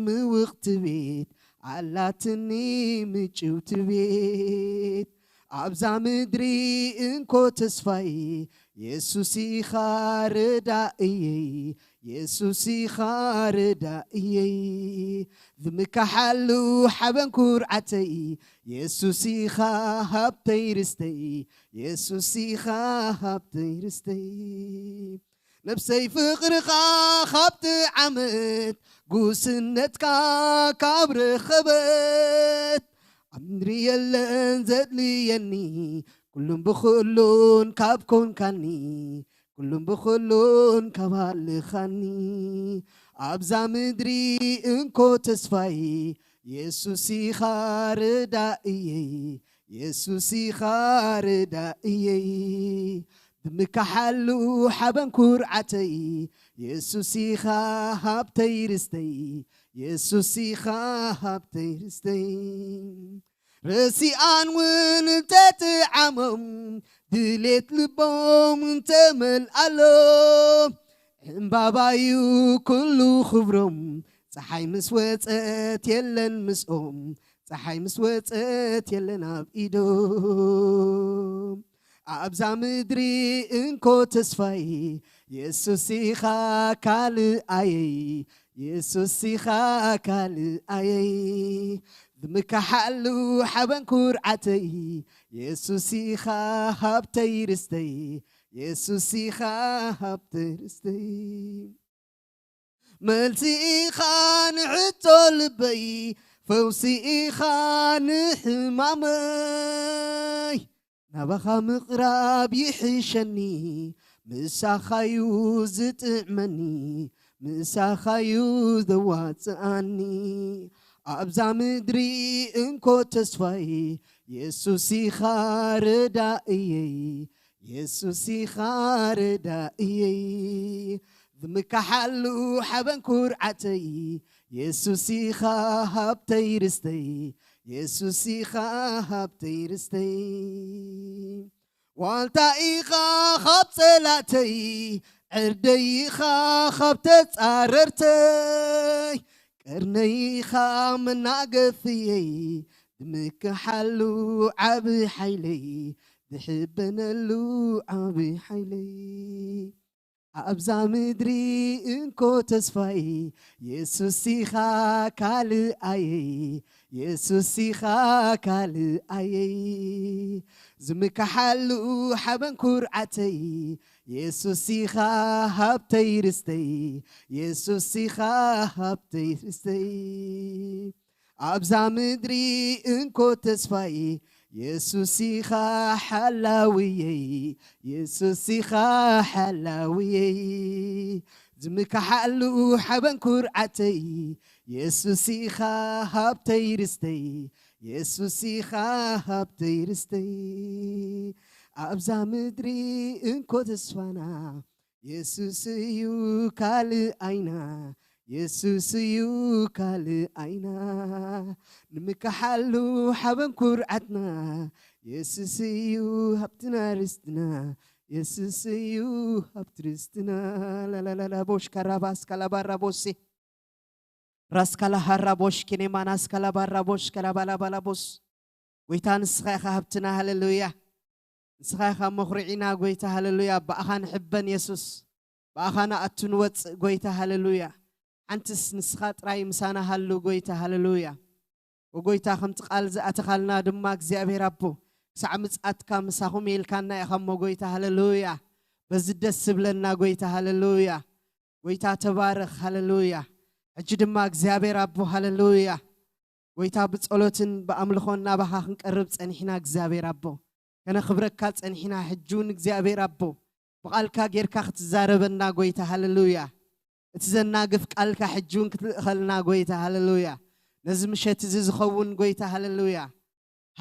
ምውቕቲ ቤት። ኣላትኒ ምጭውቲ ቤት ኣብዛ ምድሪ እንኮ ተስፋይ የሱስ ኢኻ ረዳእየይ የሱስ ኢኻ ረዳእየይ ዝምካሓሉ ሓበን ኩርዓተይ የሱስ ኢኻ ሃብተይ ርስተይ የሱስ ኢኻ ሃብተይ ርስተይ ነብሰይ ፍቕርኻ ካብ ጥዓመት ጉስነትካ ካብ ረኸበት ኣብ ምድሪ የለን ዘድልየኒ ኩሉን ብኹሉን ካብ ኮንካኒ ኩሉን ብኹሉን ካብ ሃልኻኒ ኣብዛ ምድሪ እንኮ ተስፋይ የሱስ ኢኻ ረዳእየይ የሱስ ኢኻ ረዳእየይ ብምካሓሉ ሓበን ኩርዓተይ የሱስ ኢኻ ሃብተይ ርስተይ የሱስ ኢኻ ሃብተይ ርስተይ ረሲኣን እውን እንተጥዓሞም ድሌት ልቦም እንተመልኣሎም ዕምባባዩ ኩሉ ክብሮም ፀሓይ ምስ ወፀት የለን ምስኦም ፀሓይ ምስ ወፀት የለን ኣብ ኢዶም ኣብዛ ምድሪ እንኮ ተስፋይ የሱስ ኢኻ ካልኣየይ የሱስ ኢኻ ካልኣየይ ዝምካሓሉ ሓበን ኩርዓተይ የሱስ ኢኻ ሃብተይ ርስተይ የሱስ ኢኻ ሃብተይ ርስተይ መልሲ ኢኻ ንሕቶ ልበይ ፈውሲ ኢኻ ንሕማመይ ናባኻ ምቕራብ ይሕሸኒ ምሳኻዩ ዝጥዕመኒ ምሳኻዩ ዘዋፅኣኒ ኣብዛ ምድሪ እንኮ ተስፋይ የሱስ ኢኻ ረዳእየይ የሱስ ኢኻ ረዳእየይ ዝምካሓሉ ሓበን ኩርዓተይ የሱስ ኢኻ ሃብተይ ርስተይ የሱስ ኢኻ ሃብተይ ርስተይ ዋልታ ኢኻ ኻብ ጸላእተይ ዕርደይ ኢኻ ኻብ ተጻረርተይ ቀርነይ ኢኻ መናገፍየይ ድምክሓሉ ዓቢ ሓይለይ ድሕበነሉ ዓቢ ሓይለይ ኣብዛ ምድሪ እንኮ ተስፋይ የሱስ ኢኻ ካልኣየይ የሱስ ኢኻ ካልኣየይ ዝምካሓሉ ሓበን ኩርዓተይ የሱስ ኢኻ ሃብተይ ርስተይ የሱስ ኢኻ ሃብተይ ርስተይ ኣብዛ ምድሪ እንኮ ተስፋይ የሱስ ኢኻ ሓላውየይ የሱስ ኢኻ ሓላውየይ ዝምካሓሉ ሓበን ኩርዓተይ የሱስ ኢኻ ሃብተይ ርስተይ የሱስ ኢኻ ሃብተይ ርስተይ ኣብዛ ምድሪ እንኮ ተስፋና የሱስ እዩ ካልእ ኣይና የሱስ እዩ ካልእ ኣይና ንምካሓሉ ሓበን ኩርዓትና የሱስ እዩ ሃብትና ርስትና የሱስ እዩ ሃብቲ ርስትና ላላላላቦሽ ካራባስ ካላባራቦሴ ራስካላ ሃራቦሽ ኪኔማናስ ካላባራቦሽ ካላባላባላቦስ ጎይታ ንስኻ ኢኻ ሃብትና ሃለሉያ ንስኻ ኢኻ መኹርዒና ጎይታ ሃለሉያ ብኣኻ ንሕበን የሱስ ብኣኻ ንኣቱ ንወፅእ ጎይታ ሃለሉያ ሓንትስ ንስኻ ጥራይ ምሳና ሃሉ ጎይታ ሃለሉያ ወጎይታ ከምቲ ቃል ዝኣተኻልና ድማ እግዚኣብሔር ኣቦ ክሳዕ ምፅኣትካ ምሳኹም ኢልካና ኢኻ እሞ ጎይታ ሃለሉያ በዚ ደስ ዝብለና ጎይታ ሃለሉያ ጎይታ ተባረኽ ሃለሉያ ሕጂ ድማ እግዚኣብሔር ኣቦ ሃለሉያ ጎይታ ብጸሎትን ብኣምልኾን ናባኻ ክንቀርብ ጸኒሕና እግዚኣብሔር ኣቦ ከነኽብረካ ጸኒሕና ሕጂ እውን እግዚኣብሔር ኣቦ ብቓልካ ጌርካ ክትዛረበና ጎይታ ሃለሉያ እቲ ዘናግፍ ቃልካ ሕጂ እውን ክትልእኸልና ጎይታ ሃለሉያ ነዚ ምሸት እዚ ዝኸውን ጎይታ ሃለሉያ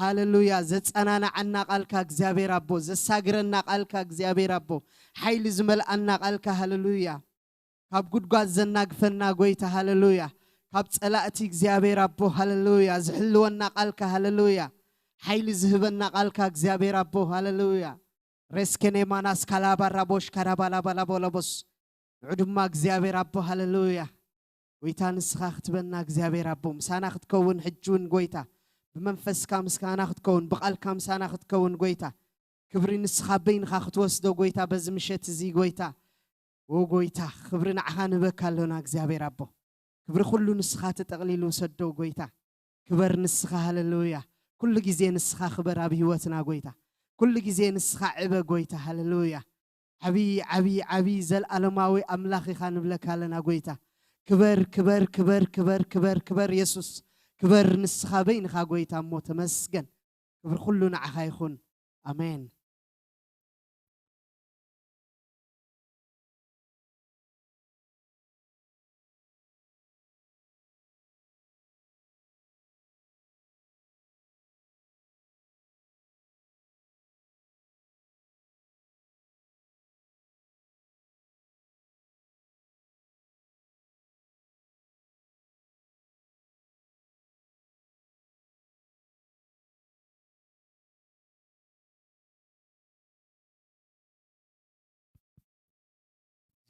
ሃለሉያ ዘጸናናዓና ቃልካ እግዚኣብሔር ኣቦ ዘሳግረና ቃልካ እግዚኣብሔር ኣቦ ሓይሊ ዝመልኣና ቃልካ ሃለሉያ ካብ ጉድጓድ ዘናግፈና ጎይታ ሃለሉያ ካብ ጸላእቲ እግዚኣብሔር ኣቦ ሃለሉያ ዝሕልወና ቃልካ ሃለሉያ ሓይሊ ዝህበና ቃልካ እግዚኣብሔር ኣቦ ሃለሉያ ሬስኬኔማናስ ካላባራቦሽ ካራባላባላቦሎቦስ ንዑ ድማ እግዚኣብሔር ኣቦ ሃለሉያ ጎይታ ንስኻ ክትበና እግዚኣብሔር ኣቦ ምሳና ክትከውን ሕጂ እውን ጎይታ ብመንፈስካ ምስጋና ክትከውን ብቓልካ ምሳና ክትከውን ጎይታ ክብሪ ንስኻ በይንኻ ክትወስዶ ጎይታ በዚ ምሸት እዚ ጎይታ ኦ ጎይታ ክብሪ ንዓኻ ንህበካ ኣሎና እግዚኣብሔር ኣቦ ክብሪ ኩሉ ንስኻ ተጠቕሊሉ ውሰዶ ጎይታ ክበር ንስኻ ሃለሉያ ኩሉ ግዜ ንስኻ ክበር ኣብ ህይወትና ጎይታ ኩሉ ግዜ ንስኻ ዕበ ጎይታ ሃለሉያ ዓብዪ ዓብዪ ዓብዪ ዘለኣለማዊ ኣምላኽ ኢኻ ንብለካ ኣለና ጎይታ ክበር ክበር ክበር ክበር ክበር ክበር የሱስ ክበር ንስኻ በይንኻ ጎይታ እሞ ተመስገን ክብሪ ኩሉ ንዓኻ ይኹን ኣሜን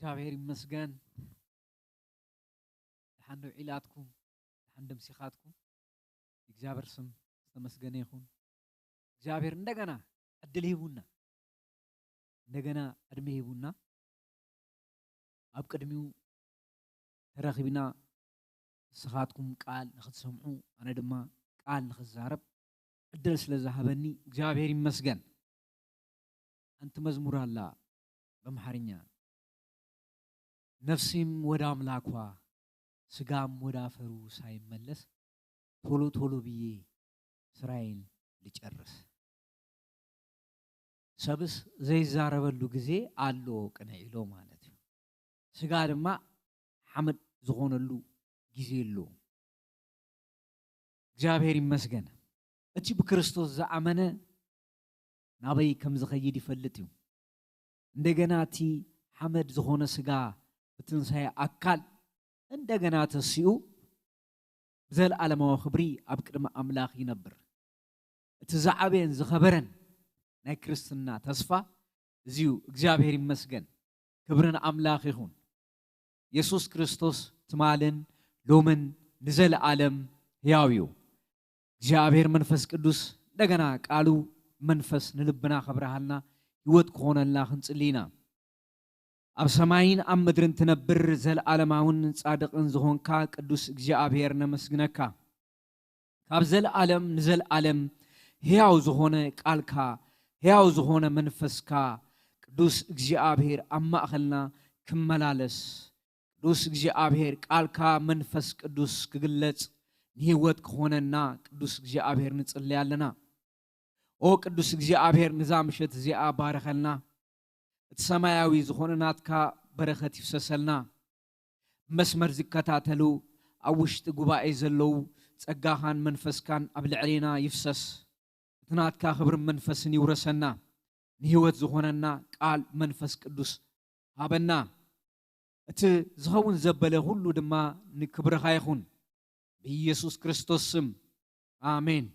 እግዚኣብሔር ይመስገን። ደሓን ዶ ዒላትኩም ደሓን ደምሲኻትኩም እግዚኣብሔር ስም ዝተመስገነ ይኹን። እግዚኣብሔር እንደገና ዕድል ሂቡና እንደገና ዕድሜ ሂቡና ኣብ ቅድሚኡ ተረኺብና ንስኻትኩም ቃል ንኽትሰምዑ ኣነ ድማ ቃል ንኽዛረብ ዕድል ስለ ዝሃበኒ እግዚኣብሔር ይመስገን። ሓንቲ መዝሙር ኣላ በምሓርኛ ነፍሲም ወደ ኣምላኳ ስጋም ወደ አፈሩ ሳይመለስ ቶሎ ቶሎ ብዬ ስራዬን ልጨርስ። ሰብስ ዘይዛረበሉ ግዜ ኣሎ ቅነ ኢሎ ማለት እዩ። ስጋ ድማ ሓመድ ዝኾነሉ ግዜ ኣሎ። እግዚኣብሔር ይመስገን። እቲ ብክርስቶስ ዝኣመነ ናበይ ከም ዝኸይድ ይፈልጥ እዩ። እንደገና እቲ ሓመድ ዝኾነ ስጋ ብትንሳኤ ኣካል እንደገና ተሲኡ ብዘለኣለማዊ ክብሪ ኣብ ቅድሚ ኣምላኽ ይነብር። እቲ ዝዓበየን ዝኸበረን ናይ ክርስትና ተስፋ እዚዩ። እግዚኣብሔር ይመስገን። ክብሪ ንኣምላኽ ይኹን። የሱስ ክርስቶስ ትማልን ሎምን ንዘለኣለም ሕያው እዩ። እግዚኣብሔር መንፈስ ቅዱስ እንደገና ቃሉ መንፈስ ንልብና ከብርሃልና ህይወት ክኾነልና ክንጽሊ ኢና። ኣብ ሰማይን ኣብ ምድርን ትነብር ዘለኣለማውን ጻድቕን ዝኾንካ ቅዱስ እግዚኣብሔር ነመስግነካ። ካብ ዘለኣለም ንዘለኣለም ሕያው ዝኾነ ቃልካ ሕያው ዝኾነ መንፈስካ ቅዱስ እግዚኣብሔር ኣብ ማእኸልና ክመላለስ ቅዱስ እግዚኣብሔር ቃልካ መንፈስ ቅዱስ ክግለጽ ንህይወት ክኾነና ቅዱስ እግዚኣብሔር ንጽሊ ኣለና። ኦ ቅዱስ እግዚኣብሔር ንዛ ምሸት እዚኣ ባርኸልና። እቲ ሰማያዊ ዝኾነ ናትካ በረኸት ይፍሰሰልና። መስመር ዝከታተሉ ኣብ ውሽጢ ጉባኤ ዘለዉ ጸጋኻን መንፈስካን ኣብ ልዕሌና ይፍሰስ። እቲ ናትካ ክብርን መንፈስን ይውረሰና። ንህይወት ዝኾነና ቃል መንፈስ ቅዱስ ሃበና። እቲ ዝኸውን ዘበለ ኩሉ ድማ ንክብርኻ ይኹን። ብኢየሱስ ክርስቶስ ስም ኣሜን።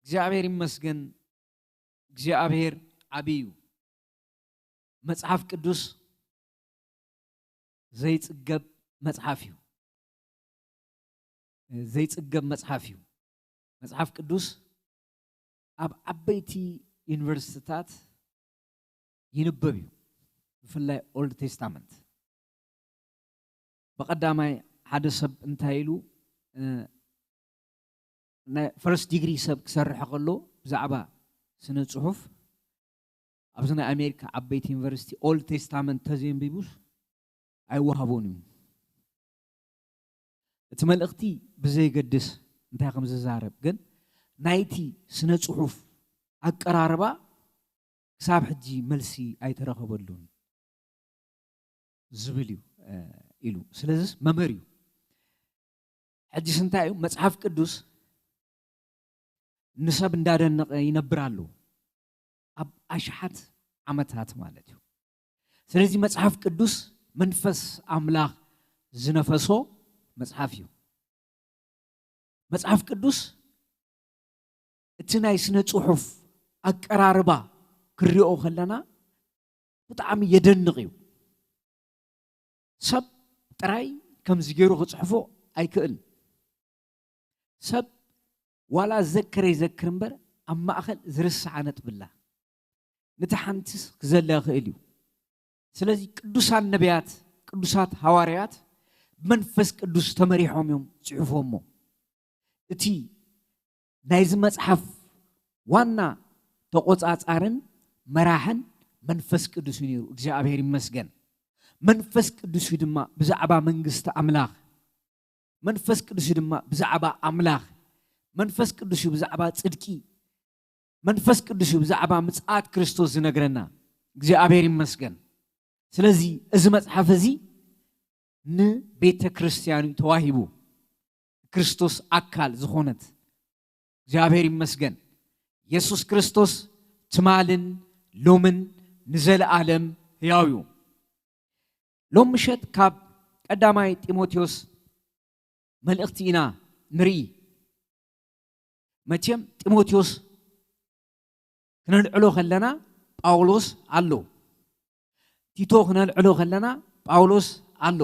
እግዚኣብሔር ይመስገን። እግዚኣብሔር ዓብዪ እዩ። መጽሓፍ ቅዱስ ዘይጽገብ መጽሓፍ እዩ። ዘይጽገብ መጽሓፍ እዩ። መጽሓፍ ቅዱስ ኣብ ዓበይቲ ዩኒቨርሲቲታት ይንበብ እዩ። ብፍላይ ኦልድ ቴስታመንት ብቐዳማይ ሓደ ሰብ እንታይ ኢሉ ናይ ፈርስት ዲግሪ ሰብ ክሰርሕ ከሎ ብዛዕባ ስነ ፅሑፍ ኣብዚ ናይ ኣሜሪካ ዓበይቲ ዩኒቨርሲቲ ኦልድ ቴስታመንት ተዘይንቢቡስ ኣይወሃቦን እዩ። እቲ መልእኽቲ ብዘይገድስ እንታይ ከም ዝዛረብ ግን ናይቲ ስነ ፅሑፍ ኣቀራርባ ክሳብ ሕጂ መልሲ ኣይተረኸበሉን ዝብል እዩ ኢሉ። ስለዚስ መምህር እዩ። ሕጂስ እንታይ እዩ? መፅሓፍ ቅዱስ ንሰብ እንዳደነቐ ይነብር ኣሎ ኣብ ኣሽሓት ዓመታት ማለት እዩ። ስለዚ መፅሓፍ ቅዱስ መንፈስ ኣምላኽ ዝነፈሶ መፅሓፍ እዩ። መፅሓፍ ቅዱስ እቲ ናይ ስነ ፅሑፍ ኣቀራርባ ክሪኦ ከለና ብጣዕሚ የደንቕ እዩ። ሰብ ጥራይ ከምዚ ገይሩ ክጽሕፎ ኣይክእል። ሰብ ዋላ ዘክር ይዘክር እምበር ኣብ ማእኸል ዝርስዓ ነጥቢ ኣላ። ነቲ ሓንትስ ክዘልያ ይኽእል እዩ። ስለዚ ቅዱሳን ነቢያት፣ ቅዱሳት ሃዋርያት ብመንፈስ ቅዱስ ተመሪሖም እዮም ጽሑፎሞ። እቲ ናይዚ መጽሓፍ ዋና ተቖጻጻርን መራሕን መንፈስ ቅዱስ እዩ ነይሩ። እግዚኣብሔር ይመስገን። መንፈስ ቅዱስ እዩ ድማ ብዛዕባ መንግስቲ ኣምላኽ፣ መንፈስ ቅዱስ እዩ ድማ ብዛዕባ ኣምላኽ፣ መንፈስ ቅዱስ እዩ ብዛዕባ ጽድቂ፣ መንፈስ ቅዱስ እዩ ብዛዕባ ምጽኣት ክርስቶስ ዝነግረና። እግዚኣብሔር ይመስገን። ስለዚ እዚ መጽሓፍ እዚ ንቤተ ክርስቲያን እዩ ተዋሂቡ፣ ክርስቶስ ኣካል ዝኾነት። እግዚኣብሔር ይመስገን። የሱስ ክርስቶስ ትማልን ሎምን ንዘለኣለም ህያው እዩ። ሎም ምሸት ካብ ቀዳማይ ጢሞቴዎስ መልእኽቲ ኢና ንርኢ። መቸም ጢሞቴዎስ ክነልዕሎ ከለና ጳውሎስ ኣሎ። ቲቶ ክነልዕሎ ከለና ጳውሎስ ኣሎ።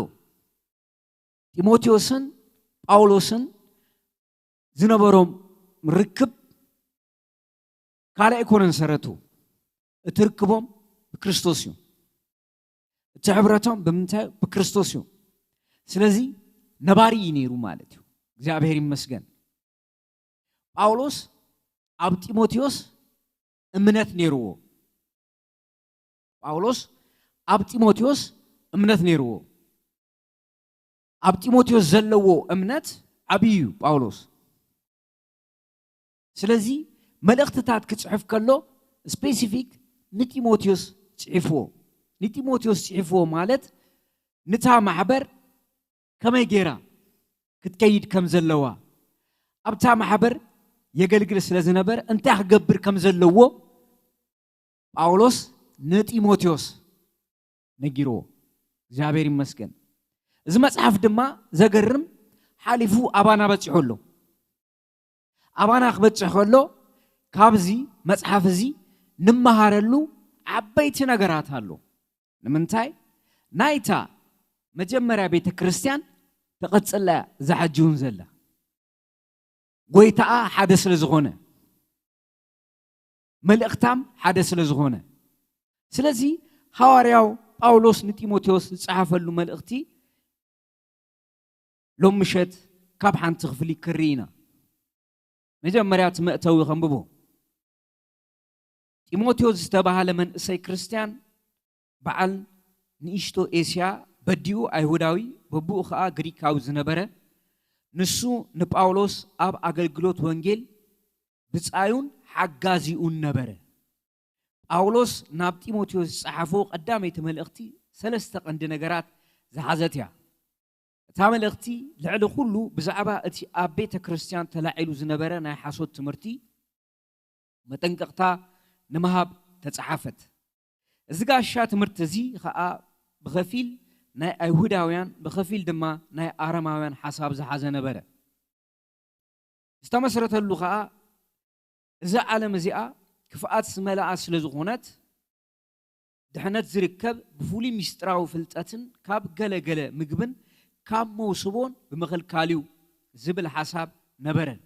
ጢሞቴዎስን ጳውሎስን ዝነበሮም ርክብ ካልእ ኣይኮነን ሰረቱ። እቲ ርክቦም ብክርስቶስ እዩ። እቲ ሕብረቶም ብምንታይ? ብክርስቶስ እዩ። ስለዚ ነባሪ እዩ ነይሩ ማለት እዩ። እግዚኣብሔር ይመስገን። ጳውሎስ ኣብ ጢሞቴዎስ እምነት ነይርዎ። ጳውሎስ ኣብ ጢሞቴዎስ እምነት ነይርዎ። ኣብ ጢሞቴዎስ ዘለዎ እምነት ዓብዪ እዩ ጳውሎስ። ስለዚ መልእኽትታት ክጽሕፍ ከሎ ስፔሲፊክ ንጢሞቴዎስ ጽሒፍዎ። ንጢሞቴዎስ ጽሒፍዎ ማለት ንታ ማሕበር ከመይ ገይራ ክትከይድ ከም ዘለዋ፣ ኣብታ ማሕበር የገልግል ስለ ዝነበረ እንታይ ክገብር ከም ዘለዎ ጳውሎስ ንጢሞቴዎስ ነጊርዎ። እግዚኣብሔር ይመስገን። እዚ መጽሓፍ ድማ ዘገርም ሓሊፉ ኣባና በጺሑ ኣሎ። ኣባና ክበጽሕ ከሎ ካብዚ መጽሓፍ እዚ ንመሃረሉ ዓበይቲ ነገራት ኣሎ። ንምንታይ? ናይታ መጀመርያ ቤተ ክርስቲያን ተቐጽላ እያ፣ እዛ ሕጂ እውን ዘላ። ጎይታኣ ሓደ ስለ ዝኾነ፣ መልእኽታም ሓደ ስለ ዝኾነ። ስለዚ ሃዋርያው ጳውሎስ ንጢሞቴዎስ ዝጸሓፈሉ መልእኽቲ ሎም ምሸት ካብ ሓንቲ ክፍሊ ክርኢ ኢና። መጀመርያ እቲ መእተዊ ከንብቦ። ጢሞቴዎስ ዝተባህለ መንእሰይ ክርስትያን በዓል ንእሽቶ ኤስያ በዲኡ ኣይሁዳዊ በብኡ ኸኣ ግሪካዊ ዝነበረ፣ ንሱ ንጳውሎስ ኣብ ኣገልግሎት ወንጌል ብጻዩን ሓጋዚኡን ነበረ። ጳውሎስ ናብ ጢሞቴዎስ ዝጸሓፎ ቀዳመይቲ መልእኽቲ ሰለስተ ቀንዲ ነገራት ዝሓዘት እያ። እታ መልእኽቲ ልዕሊ ኩሉ ብዛዕባ እቲ ኣብ ቤተ ክርስቲያን ተላዒሉ ዝነበረ ናይ ሓሶት ትምህርቲ መጠንቀቕታ ንምሃብ ተጸሓፈት። እዚ ጋሻ ትምህርቲ እዚ ኸኣ ብኸፊል ናይ ኣይሁዳውያን ብኸፊል ድማ ናይ ኣረማውያን ሓሳብ ዝሓዘ ነበረ። ዝተመስረተሉ ኸኣ እዛ ዓለም እዚኣ ክፍኣት ዝመልኣ ስለ ዝኾነት ድሕነት ዝርከብ ብፍሉይ ምስጢራዊ ፍልጠትን ካብ ገለ ገለ ምግብን ካብ መውስቦን ብምኽልካል እዩ ዝብል ሓሳብ ነበረን።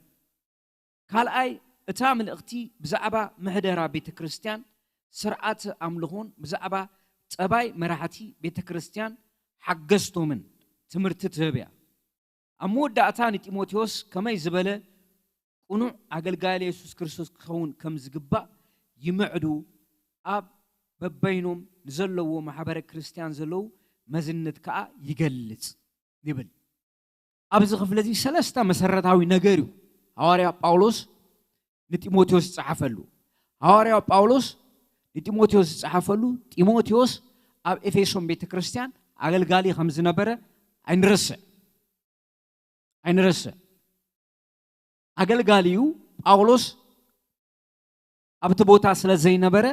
ካልኣይ እታ ምልእኽቲ ብዛዕባ ምሕደራ ቤተ ክርስቲያን ስርዓተ ኣምልኾን ብዛዕባ ጠባይ መራሕቲ ቤተ ክርስቲያን ሓገዝቶምን ትምህርቲ ትህብ እያ። ኣብ መወዳእታ ንጢሞቴዎስ ከመይ ዝበለ ቅኑዕ ኣገልጋሊ የሱስ ክርስቶስ ክኸውን ከም ዝግባእ ይምዕዱ ኣብ በበይኖም ንዘለዎ ማሕበረ ክርስቲያን ዘለዉ መዝነት ከኣ ይገልጽ ይብል። ኣብዚ ክፍሊ እዚ ሰለስተ መሰረታዊ ነገር እዩ ሃዋርያ ጳውሎስ ንጢሞቴዎስ ዝጸሓፈሉ። ሃዋርያ ጳውሎስ ንጢሞቴዎስ ዝጸሓፈሉ ጢሞቴዎስ ኣብ ኤፌሶን ቤተ ክርስቲያን ኣገልጋሊ ከም ዝነበረ ኣይንረስዕ ኣይንረስዕ። ኣገልጋሊኡ ጳውሎስ ኣብቲ ቦታ ስለ ዘይነበረ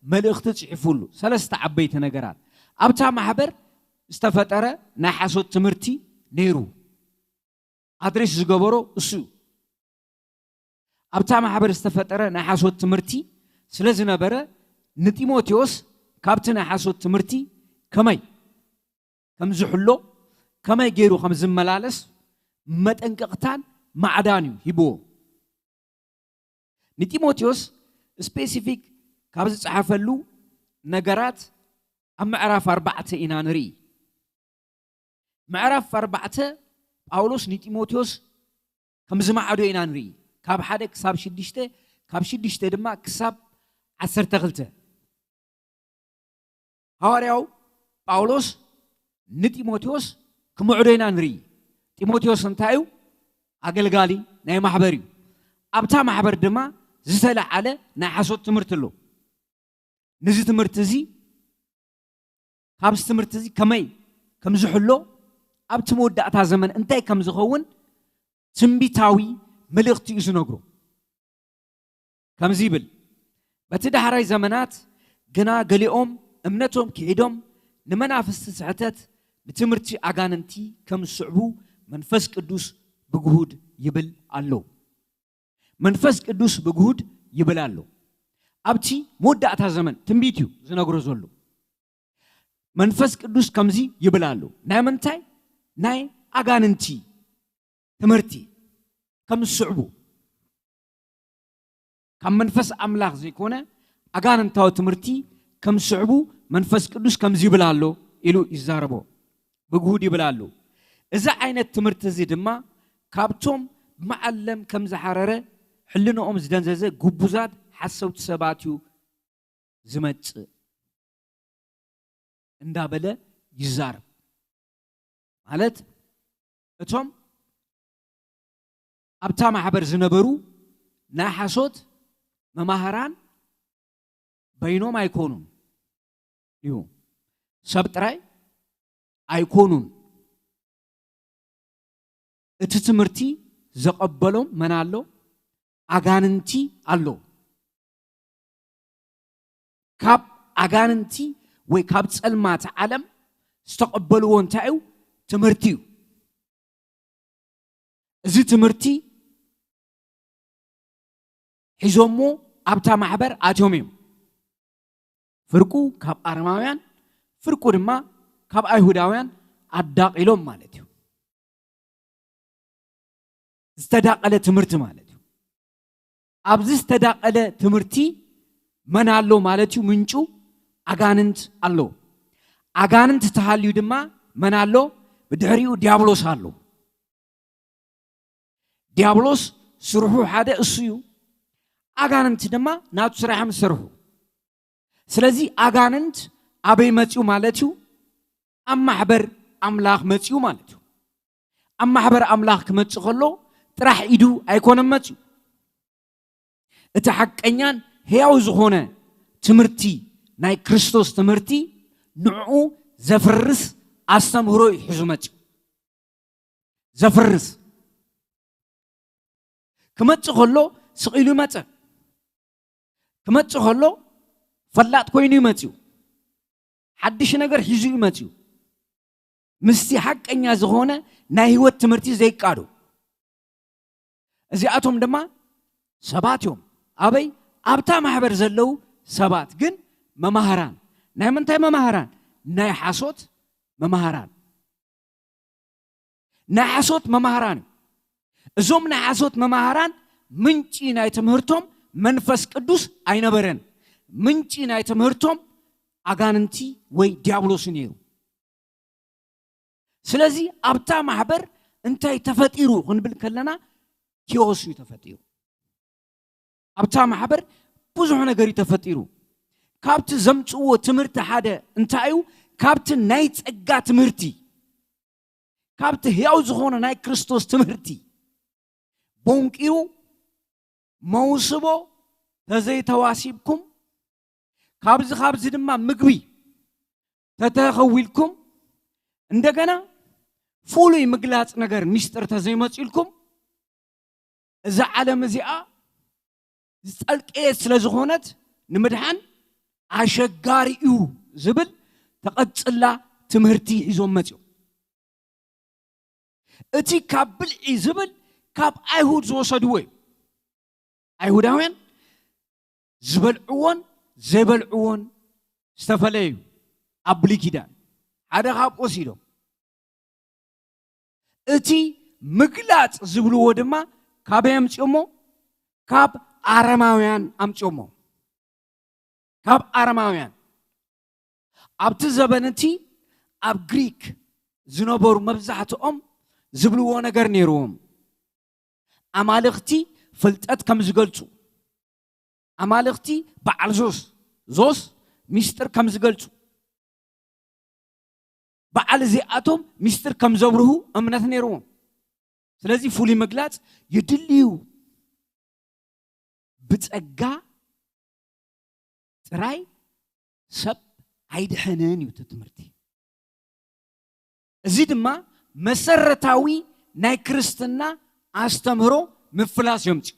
መልእኽቲ ጽሒፉሉ። ሰለስተ ዓበይቲ ነገራት ኣብታ ማሕበር ዝተፈጠረ ናይ ሓሶት ትምህርቲ ነይሩ። ኣድሬስ ዝገበሮ እሱ እዩ። ኣብታ ማሕበር ዝተፈጠረ ናይ ሓሶት ትምህርቲ ስለ ዝነበረ ንጢሞቴዎስ ካብቲ ናይ ሓሶት ትምህርቲ ከመይ ከም ዝሕሎ፣ ከመይ ገይሩ ከም ዝመላለስ መጠንቀቕታን ማዕዳን እዩ ሂብዎ። ንጢሞቴዎስ ስፔሲፊክ ካብ ዝጸሓፈሉ ነገራት ኣብ ምዕራፍ ኣርባዕተ ኢና ንርኢ። ምዕራፍ ኣርባዕተ ጳውሎስ ንጢሞቴዎስ ከም ዝመዓዶ ኢና ንርኢ። ካብ ሓደ ክሳብ ሽዱሽተ፣ ካብ ሽዱሽተ ድማ ክሳብ ዓሰርተ ክልተ። ሃዋርያው ጳውሎስ ንጢሞቴዎስ ክምዕዶ ኢና ንርኢ። ጢሞቴዎስ እንታይ እዩ? ኣገልጋሊ ናይ ማሕበር እዩ። ኣብታ ማሕበር ድማ ዝተለዓለ ናይ ሓሶት ትምህርቲ ኣሎ። ነዚ ትምህርቲ እዚ፣ ካብዚ ትምህርቲ እዚ ከመይ ከም ዝሕሎ፣ ኣብቲ መወዳእታ ዘመን እንታይ ከም ዝኸውን ትንቢታዊ መልእኽቲ እዩ ዝነግሮ። ከምዚ ይብል፣ በቲ ዳሕራይ ዘመናት ግና ገሊኦም እምነቶም ክሒዶም ንመናፍስቲ ስሕተት ንትምህርቲ ኣጋንንቲ ከም ዝስዕቡ መንፈስ ቅዱስ ብግሁድ ይብል ኣሎ። መንፈስ ቅዱስ ብግሁድ ይብል ኣሎ። ኣብቲ መወዳእታ ዘመን ትንቢት እዩ ዝነግሮ ዘሎ። መንፈስ ቅዱስ ከምዚ ይብል ኣሎ። ናይ ምንታይ? ናይ ኣጋንንቲ ትምህርቲ ከም ዝስዕቡ፣ ካብ መንፈስ ኣምላኽ ዘይኮነ ኣጋንንታዊ ትምህርቲ ከም ዝስዕቡ መንፈስ ቅዱስ ከምዚ ይብል ኣሎ ኢሉ ይዛረቦ። ብግሁድ ይብል ኣሎ። እዚ ዓይነት ትምህርቲ እዚ ድማ ካብቶም ብመዓለም ከም ዝሓረረ ሕልንኦም ዝደንዘዘ ግቡዛት ሓሰውቲ ሰባት እዩ ዝመጽእ እንዳበለ ይዛረብ። ማለት እቶም ኣብታ ማሕበር ዝነበሩ ናይ ሓሶት መማህራን በይኖም ኣይኮኑን እዩ። ሰብ ጥራይ ኣይኮኑን። እቲ ትምህርቲ ዘቐበሎም መን ኣሎ? ኣጋንንቲ ኣሎ። ካብ ኣጋንንቲ ወይ ካብ ጸልማት ዓለም ዝተቐበልዎ እንታይ እዩ? ትምህርቲ እዩ። እዚ ትምህርቲ ሒዞሞ ኣብታ ማሕበር ኣትዮም እዮም። ፍርቁ ካብ ኣረማውያን፣ ፍርቁ ድማ ካብ ኣይሁዳውያን ኣዳቒሎም ማለት እዩ። ዝተዳቐለ ትምህርቲ ማለት እዩ። ኣብዚ ዝተዳቐለ ትምህርቲ መን ኣሎ ማለት እዩ? ምንጩ ኣጋንንት ኣሎ። ኣጋንንት ተሃልዩ ድማ መን ኣሎ? ብድሕሪኡ ዲያብሎስ ኣሎ። ዲያብሎስ ስርሑ ሓደ እሱ እዩ። ኣጋንንት ድማ ናቱ ስራሕ ምስ ሰርሑ። ስለዚ ኣጋንንት ኣበይ መጽኡ ማለት እዩ? ኣብ ማሕበር ኣምላኽ መጽኡ ማለት እዩ። ኣብ ማሕበር ኣምላኽ ክመጽእ ከሎ ጥራሕ ኢዱ ኣይኮነን መጽኡ። እቲ ሓቀኛን ሕያው ዝኾነ ትምህርቲ፣ ናይ ክርስቶስ ትምህርቲ፣ ንዕኡ ዘፍርስ ኣስተምህሮ እዩ ሒዙ መጽኡ። ዘፍርስ ክመጽእ ከሎ ስቕ ኢሉ ይመጸ። ክመጽእ ከሎ ፈላጥ ኮይኑ ይመጽኡ። ሓድሽ ነገር ሒዙ ይመጽኡ። ምስቲ ሓቀኛ ዝኾነ ናይ ህይወት ትምህርቲ ዘይቃዶ። እዚኣቶም ድማ ሰባት እዮም። ኣበይ? ኣብታ ማሕበር ዘለዉ ሰባት ግን መማህራን። ናይ ምንታይ መማህራን? ናይ ሓሶት መማህራን። ናይ ሓሶት መማህራን እዩ። እዞም ናይ ሓሶት መማህራን ምንጪ ናይ ትምህርቶም መንፈስ ቅዱስ ኣይነበረን። ምንጪ ናይ ትምህርቶም ኣጋንንቲ ወይ ዲያብሎስ ነይሩ። ስለዚ ኣብታ ማሕበር እንታይ ተፈጢሩ ክንብል ከለና ኪዮስ እዩ ተፈጢሩ። ኣብታ ማሕበር ብዙሕ ነገር እዩ ተፈጢሩ። ካብቲ ዘምጽእዎ ትምህርቲ ሓደ እንታይ እዩ? ካብቲ ናይ ጸጋ ትምህርቲ፣ ካብቲ ሕያው ዝኾነ ናይ ክርስቶስ ትምህርቲ ቦንቂሩ፣ መውስቦ ተዘይተዋሲብኩም፣ ካብዚ ካብዚ ድማ ምግቢ ተተኸዊልኩም፣ እንደገና ፍሉይ ምግላጽ ነገር ሚስጥር ተዘይመጺልኩም፣ እዛ ዓለም እዚኣ ዝጠልቀየት ስለ ዝኾነት ንምድሓን ኣሸጋሪ እዩ ዝብል ተቐጽላ ትምህርቲ ሒዞም መጺኦም። እቲ ካብ ብልዒ ዝብል ካብ ኣይሁድ ዝወሰድዎ እዩ። ኣይሁዳውያን ዝበልዕዎን ዘይበልዕዎን ዝተፈለየ እዩ። ኣብ ብሉይ ኪዳን ሓደ ካብ ወሲዶም፣ እቲ ምግላጽ ዝብልዎ ድማ ካበይ ኣምጺኦሞ? ካብ ኣረማውያን ኣምጺኦሞ። ካብ ኣረማውያን። ኣብቲ ዘበን እቲ ኣብ ግሪክ ዝነበሩ መብዛሕትኦም ዝብልዎ ነገር ነይርዎም። ኣማልኽቲ ፍልጠት ከም ዝገልጹ፣ ኣማልኽቲ በዓል ዞስ፣ ዞስ ሚስጥር ከም ዝገልጹ፣ በዓል እዚኣቶም ሚስጥር ከም ዘብርሁ እምነት ነይርዎም። ስለዚ ፍሉይ ምግላጽ የድልዩ። ብጸጋ ጥራይ ሰብ ኣይድሕንን እዩ እቲ ትምህርቲ። እዚ ድማ መሰረታዊ ናይ ክርስትና ኣስተምህሮ ምፍላስ የምጽእ።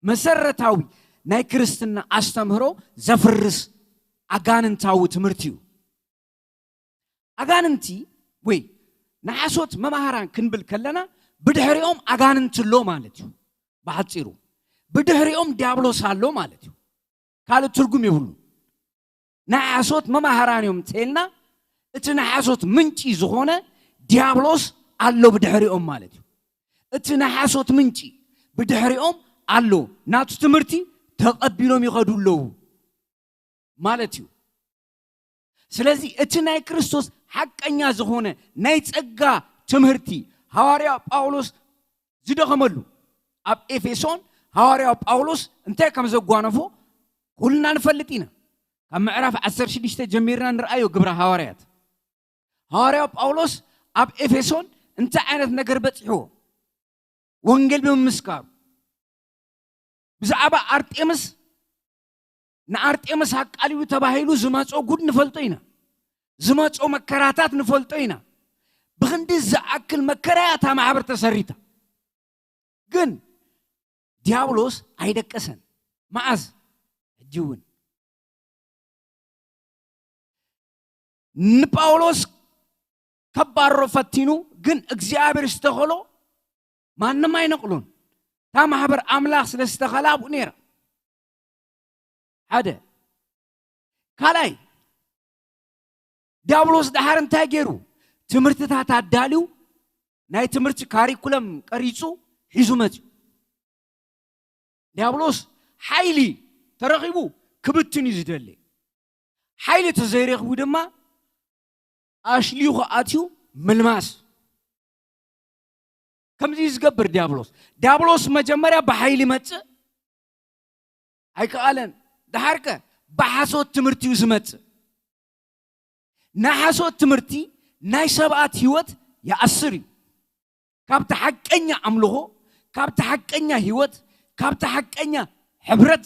መሰረታዊ ናይ ክርስትና ኣስተምህሮ ዘፍርስ ኣጋንንታዊ ትምህርቲ እዩ። ኣጋንንቲ ወይ ንሓሶት መማህራን ክንብል ከለና ብድሕሪኦም ኣጋንንቲ ኣሎ ማለት እዩ። ብሓጺሩ ብድሕሪኦም ዲያብሎስ ኣሎ ማለት እዩ። ካልእ ትርጉም የብሉ። ናይ ሓሶት መማህራን እዮም እንተልና እቲ ናይ ሓሶት ምንጪ ዝኾነ ዲያብሎስ ኣሎ ብድሕሪኦም ማለት እዩ። እቲ ናይ ሓሶት ምንጪ ብድሕሪኦም ኣሎ፣ ናቱ ትምህርቲ ተቐቢሎም ይኸዱ ኣለዉ ማለት እዩ። ስለዚ እቲ ናይ ክርስቶስ ሓቀኛ ዝኾነ ናይ ጸጋ ትምህርቲ ሃዋርያ ጳውሎስ ዝደኸመሉ ኣብ ኤፌሶን ሃዋርያ ጳውሎስ እንታይ ከም ዘጓነፎ ኩልና ንፈልጥ ኢና። ካብ ምዕራፍ ዓሰርተ ሽዱሽተ ጀሚርና ንርኣዮ ግብረ ሃዋርያት። ሃዋርያ ጳውሎስ ኣብ ኤፌሶን እንታይ ዓይነት ነገር በጺሕዎ? ወንጌል ብምምስካሩ። ብዛዕባ ኣርጤምስ፣ ንኣርጤምስ ኣቃልዩ ተባሂሉ ዝመጾ ጉድ ንፈልጦ ኢና። ዝመጾ መከራታት ንፈልጦ ኢና። ብኽንዲ ዝኣክል መከራ እያ እታ ማሕበር ተሰሪታ። ግን ዲያብሎስ ኣይደቀሰን። መዓዝ? ሕጂ እውን። ንጳውሎስ ከባሮ ፈቲኑ፣ ግን እግዚኣብሔር ዝተኸሎ ማንም ኣይነቕሎን። እታ ማሕበር ኣምላኽ ስለ ዝተኸላ ኣብኡ ነይራ። ሓደ። ካልኣይ፣ ዲያብሎስ ደሓር እንታይ ገይሩ? ትምህርትታት ኣዳልዩ፣ ናይ ትምህርቲ ካሪኩለም ቀሪጹ ሒዙ መጺኡ። ዲያብሎስ ሓይሊ ተረኺቡ ክብትን እዩ ዝደሊ። ሓይሊ ተዘይረኽቡ ድማ ኣሽሊኹ ኣትዩ ምልማስ። ከምዚ እዩ ዝገብር ዲያብሎስ። ዲያብሎስ መጀመርያ ብሓይሊ መጽእ ኣይከኣለን። ደሓርከ ብሓሶት ትምህርቲ እዩ ዝመጽእ። ናይ ሓሶት ትምህርቲ ናይ ሰባት ህይወት ይኣስር እዩ። ካብቲ ሓቀኛ ኣምልኾ፣ ካብቲ ሓቀኛ ህይወት፣ ካብቲ ሓቀኛ ሕብረት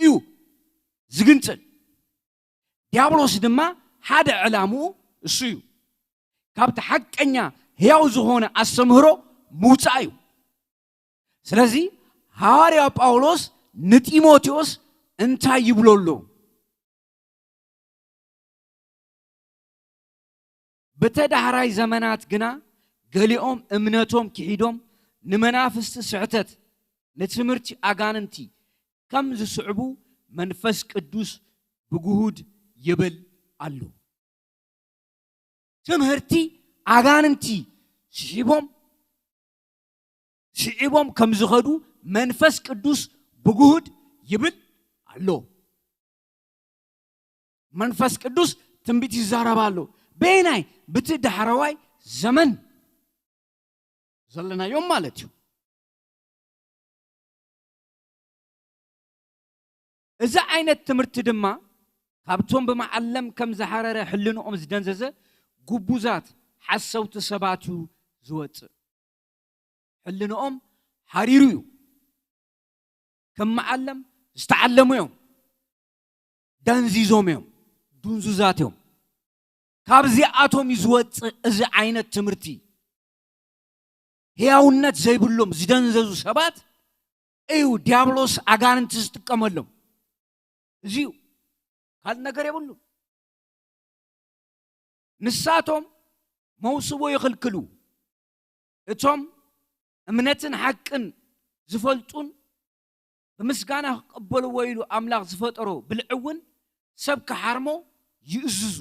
እዩ ዝግንጽል። ዲያብሎስ ድማ ሓደ ዕላምኡ እሱ እዩ። ካብቲ ሓቀኛ ህያው ዝኾነ ኣስተምህሮ ምውጻእ እዩ። ስለዚ ሃዋርያ ጳውሎስ ንጢሞቴዎስ እንታይ ይብሎ ኣሎ? ብተዳህራይ ዘመናት ግና ገሊኦም እምነቶም ክሒዶም ንመናፍስቲ ስሕተት ንትምህርቲ ኣጋንንቲ ከም ዝስዕቡ መንፈስ ቅዱስ ብግሁድ ይብል ኣሎ። ትምህርቲ ኣጋንንቲ ስሒቦም ስዒቦም ከም ዝኸዱ መንፈስ ቅዱስ ብግሁድ ይብል ኣሎ። መንፈስ ቅዱስ ትንቢት ይዛረብ ኣሎ። በየናይ? ብቲ ዳሕረዋይ ዘመን ዘለናዮም ማለት እዩ። እዚ ዓይነት ትምህርቲ ድማ ካብቶም ብመዓለም ከም ዝሓረረ ሕልንኦም ዝደንዘዘ ግቡዛት ሓሰውቲ ሰባት እዩ ዝወፅእ። ሕልንኦም ሓሪሩ እዩ። ከም መዓለም ዝተዓለሙ እዮም። ደንዚዞም እዮም። ዱንዙዛት እዮም። ካብዚኣቶም እዩ ዝወፅእ እዚ ዓይነት ትምህርቲ። ህያውነት ዘይብሎም ዝደንዘዙ ሰባት እዩ ዲያብሎስ ኣጋንንቲ ዝጥቀመሎም። እዚ እዩ። ካልእ ነገር የብሉ። ንሳቶም መውስቦ ይኽልክሉ። እቶም እምነትን ሓቅን ዝፈልጡን ብምስጋና ክቐበልዎ ኢሉ ኣምላኽ ዝፈጠሮ ብልዒ እውን ሰብ ክሓርሞ ይእዝዙ።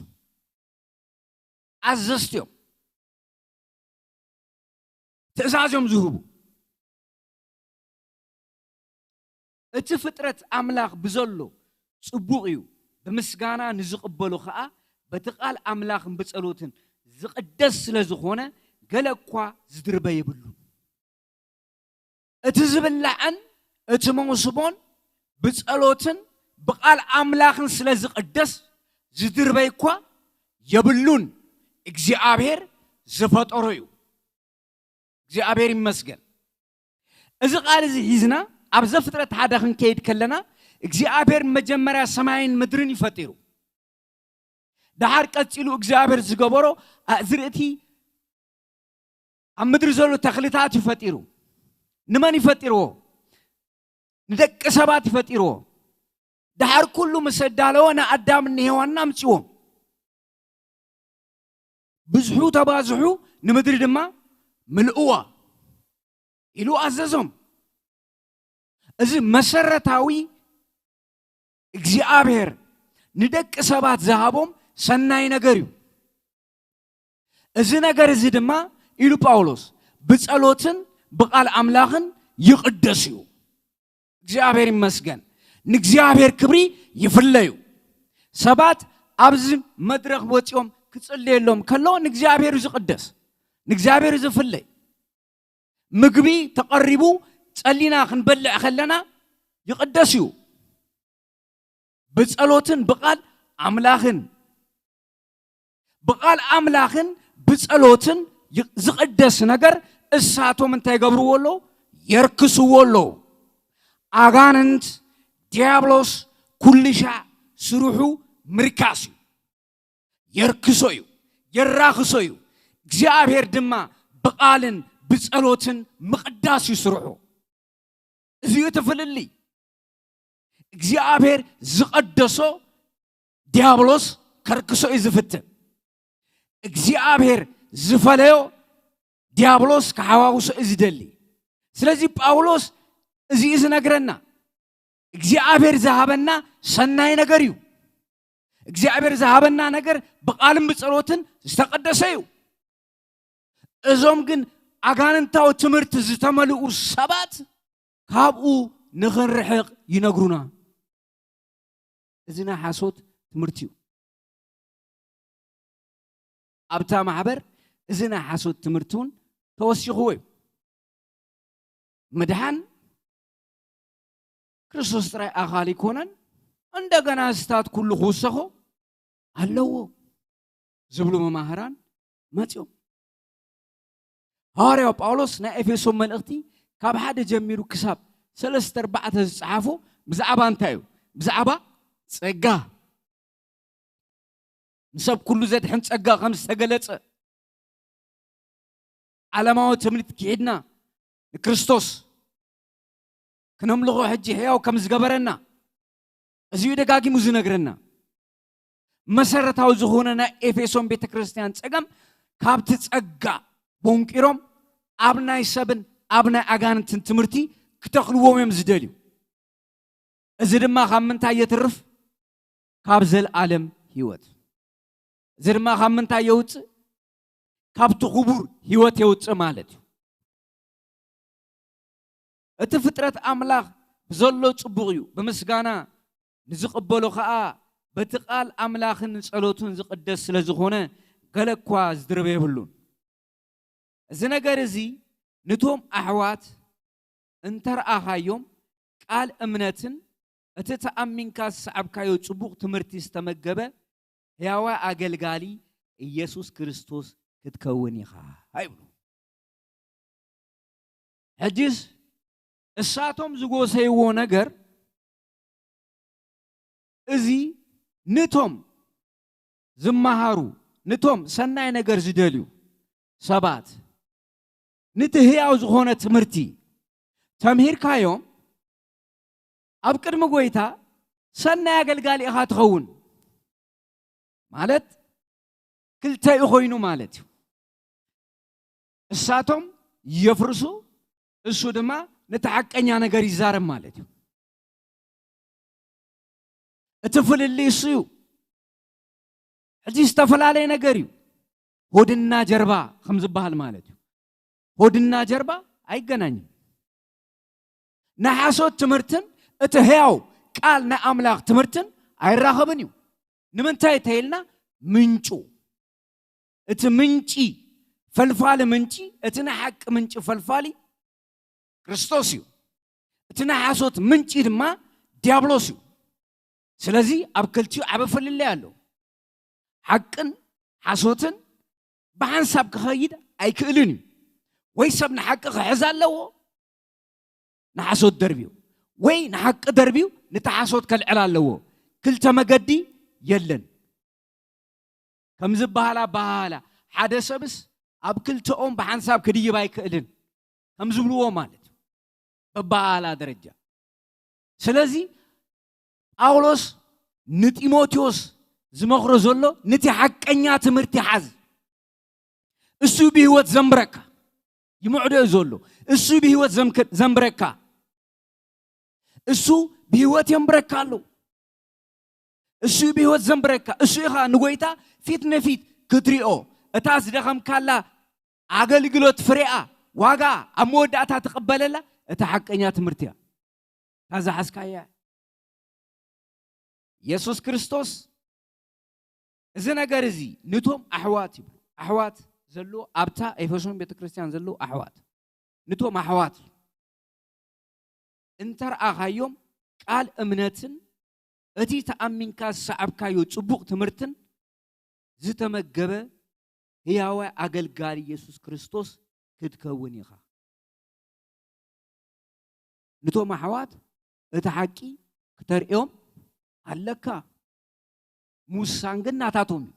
ኣዘዝቲ እዮም። ትእዛዝ እዮም ዝህቡ። እቲ ፍጥረት ኣምላኽ ብዘሎ ጽቡቕ እዩ፣ ብምስጋና ንዝቕበሎ ኸኣ በቲ ቃል ኣምላኽን ብጸሎትን ዝቕደስ ስለ ዝኾነ፣ ገለ እኳ ዝድርበ የብሉን። እቲ ዝብላዕን እቲ መውስቦን ብጸሎትን ብቓል ኣምላኽን ስለ ዝቕደስ፣ ዝድርበይ እኳ የብሉን። እግዚኣብሔር ዝፈጠሮ እዩ። እግዚኣብሔር ይመስገን። እዚ ቃል እዚ ሒዝና ኣብ ዘፍጥረት ሓደ ክንከይድ ከለና፣ እግዚኣብሔር መጀመርያ ሰማይን ምድርን እዩ ፈጢሩ። ደሓር ቀጺሉ እግዚኣብሔር ዝገበሮ ኣእዝርእቲ፣ ኣብ ምድሪ ዘሎ ተኽልታት እዩ ፈጢሩ። ንመን እዩ ፈጢርዎ? ንደቂ ሰባት እዩ ፈጢርዎ። ደሓር ኩሉ ምስ ኣዳለወ ንኣዳም ንሄዋን ኣምጽዎም። ብዝሑ ተባዝሑ፣ ንምድሪ ድማ ምልእዋ ኢሉ ኣዘዞም። እዚ መሰረታዊ እግዚኣብሔር ንደቂ ሰባት ዝሃቦም ሰናይ ነገር እዩ። እዚ ነገር እዚ ድማ ኢሉ ጳውሎስ ብጸሎትን ብቓል ኣምላኽን ይቕደስ እዩ። እግዚኣብሔር ይመስገን። ንእግዚኣብሔር ክብሪ ይፍለዩ። ሰባት ኣብዚ መድረኽ ወጺኦም ክጽልየሎም ከሎ ንእግዚኣብሔር እዩ ዝቕደስ፣ ንእግዚኣብሔር እዩ ዝፍለይ። ምግቢ ተቐሪቡ ጸሊና ክንበልዕ ከለና ይቕደስ እዩ። ብጸሎትን ብቓል ኣምላኽን፣ ብቓል ኣምላኽን ብጸሎትን ይ-፣ ዝቕደስ ነገር እሳቶም እንታይ ይገብርዎ ኣለዉ? የርክስዎ ኣለዉ። ኣጋንንት፣ ዲያብሎስ፣ ኩልሻዕ ስርሑ ምርካስ እዩ። የርክሶ እዩ፣ የራኽሶ እዩ። እግዚኣብሔር ድማ ብቓልን ብጸሎትን ምቕዳስ እዩ ስርሑ። እዚ እዩ እቲ ፍልልይ። እግዚኣብሔር ዝቐደሶ ዲያብሎስ ከርክሶ እዩ ዝፍትን። እግዚኣብሔር ዝፈለዮ ዲያብሎስ ክሓዋውሶ እዩ ዝደሊ። ስለዚ ጳውሎስ እዚ እዩ ዝነግረና። እግዚኣብሔር ዝሃበና ሰናይ ነገር እዩ። እግዚኣብሔር ዝሃበና ነገር ብቓልን ብጸሎትን ዝተቐደሰ እዩ። እዞም ግን ኣጋንንታዊ ትምህርቲ ዝተመልኡ ሰባት ካብኡ ንኽንርሕቕ ይነግሩና። እዚ ናይ ሓሶት ትምህርቲ እዩ። ኣብታ ማሕበር እዚ ናይ ሓሶት ትምህርቲ እውን ተወሲኽዎ እዩ። ምድሓን ክርስቶስ ጥራይ ኣኻል ኣይኮነን፣ እንደገና ስታት ኩሉ ክውሰኾ ኣለዎ ዝብሉ መማህራን መጺኦም። ሃዋርያው ጳውሎስ ናይ ኤፌሶን መልእኽቲ ካብ ሓደ ጀሚሩ ክሳብ ሰለስተ ኣርባዕተ ዝጸሓፎ ብዛዕባ እንታይ እዩ? ብዛዕባ ጸጋ፣ ንሰብ ኩሉ ዘድሕን ጸጋ ከም ዝተገለጸ፣ ዓለማዊ ትምኒት ክሒድና ንክርስቶስ ክነምልኾ ሕጂ ሕያው ከም ዝገበረና፣ እዚ እዩ ደጋጊሙ ዝነግረና። መሰረታዊ ዝኾነ ናይ ኤፌሶን ቤተ ክርስቲያን ጸገም፣ ካብቲ ጸጋ ቦንቂሮም ኣብ ናይ ሰብን ኣብ ናይ ኣጋንንትን ትምህርቲ ክተኽልዎም እዮም ዝደልዩ። እዚ ድማ ካብ ምንታይ የትርፍ? ካብ ዘልኣለም ህይወት። እዚ ድማ ካብ ምንታይ የውፅእ? ካብቲ ክቡር ህይወት የውፅእ ማለት እዩ። እቲ ፍጥረት ኣምላኽ ብዘሎ ጽቡቕ እዩ፣ ብምስጋና ንዝቕበሎ ኸኣ በቲ ቃል ኣምላኽን ጸሎቱን ዝቕደስ ስለ ዝኾነ፣ ገለ እኳ ዝድርበ የብሉን። እዚ ነገር እዚ ንቶም ኣሕዋት እንተረኣኻዮም፣ ቃል እምነትን እቲ ተኣሚንካ ዝሰዓብካዮ ጽቡቕ ትምህርቲ ዝተመገበ ህያዋይ ኣገልጋሊ ኢየሱስ ክርስቶስ ክትከውን ኢኻ ይብሉ። ሕጂስ እሳቶም ዝጎሰይዎ ነገር እዚ ንቶም ዝመሃሩ፣ ንቶም ሰናይ ነገር ዝደልዩ ሰባት፣ ንቲ ህያው ዝኾነ ትምህርቲ ተምሂርካዮም፣ ኣብ ቅድሚ ጎይታ ሰናይ ኣገልጋሊ ኢኻ ትኸውን። ማለት ክልተኡ ኮይኑ ማለት እዩ። እሳቶም የፍርሱ፣ እሱ ድማ ነቲ ሓቀኛ ነገር ይዛረብ ማለት እዩ። እቲ ፍልልይ እሱ እዩ። ሕጂ ዝተፈላለየ ነገር እዩ። ሆድና ጀርባ ከም ዝበሃል ማለት እዩ። ሆድና ጀርባ ኣይገናኝን። ናይ ሓሶት ትምህርትን እቲ ህያው ቃል ናይ ኣምላኽ ትምህርትን ኣይራኸብን እዩ። ንምንታይ ተይልና፣ ምንጩ፣ እቲ ምንጪ፣ ፈልፋሊ ምንጪ፣ እቲ ናይ ሓቂ ምንጪ ፈልፋሊ ክርስቶስ እዩ። እቲ ናይ ሓሶት ምንጪ ድማ ዲያብሎስ እዩ። ስለዚ ኣብ ክልቲኡ ዓቢ ፍልልይ ኣሎ። ሓቅን ሓሶትን ብሓንሳብ ክኸይድ ኣይክእልን እዩ። ወይ ሰብ ንሓቂ ክሕዝ ኣለዎ፣ ንሓሶት ደርብዩ፣ ወይ ንሓቂ ደርብዩ ነቲ ሓሶት ከልዕል ኣለዎ። ክልተ መገዲ የለን። ከም ዝበሃል ኣበሃህላ፣ ሓደ ሰብስ ኣብ ክልተኦም ብሓንሳብ ክድይብ ኣይክእልን ከም ዝብልዎ ማለት እዩ፣ በበኣላ ደረጃ። ስለዚ ጳውሎስ ንጢሞቴዎስ ዝመኽሮ ዘሎ፣ ነቲ ሓቀኛ ትምህርቲ ሓዝ፣ እሱ ብህይወት ዘንብረካ፣ ይምዕዶ እዩ ዘሎ። እሱ ብህይወት ዘምክ-፣ ዘንብረካ፣ እሱ ብህይወት የንብረካ ኣሎ። እሱ ብህይወት ዘንብረካ፣ እሱ ኢኻ ንጎይታ ፊት ንፊት ክትሪኦ፣ እታ ዝደኸምካላ ኣገልግሎት ፍሬኣ፣ ዋጋ ኣብ መወዳእታ ትቕበለላ፣ እታ ሓቀኛ ትምህርቲ እያ። እታ ዝሓዝካያ እያ። የሱስ ክርስቶስ እዚ ነገር እዚ ንቶም ኣሕዋት ይብሉ። ኣሕዋት ዘሎ ኣብታ ኤፌሶን ቤተክርስትያን ዘለዉ ኣሕዋት፣ ንቶም ኣሕዋት እዩ። እንተርኣኻዮም ቃል እምነትን እቲ ተኣሚንካ ዝሰዓብካዮ ጽቡቕ ትምህርትን ዝተመገበ ህያዋይ ኣገልጋሊ የሱስ ክርስቶስ ክትከውን ኢኻ። ንቶም ኣሕዋት እቲ ሓቂ ክተርእዮም ኣለካ። ምውሳን ግን ናታቶም እዩ።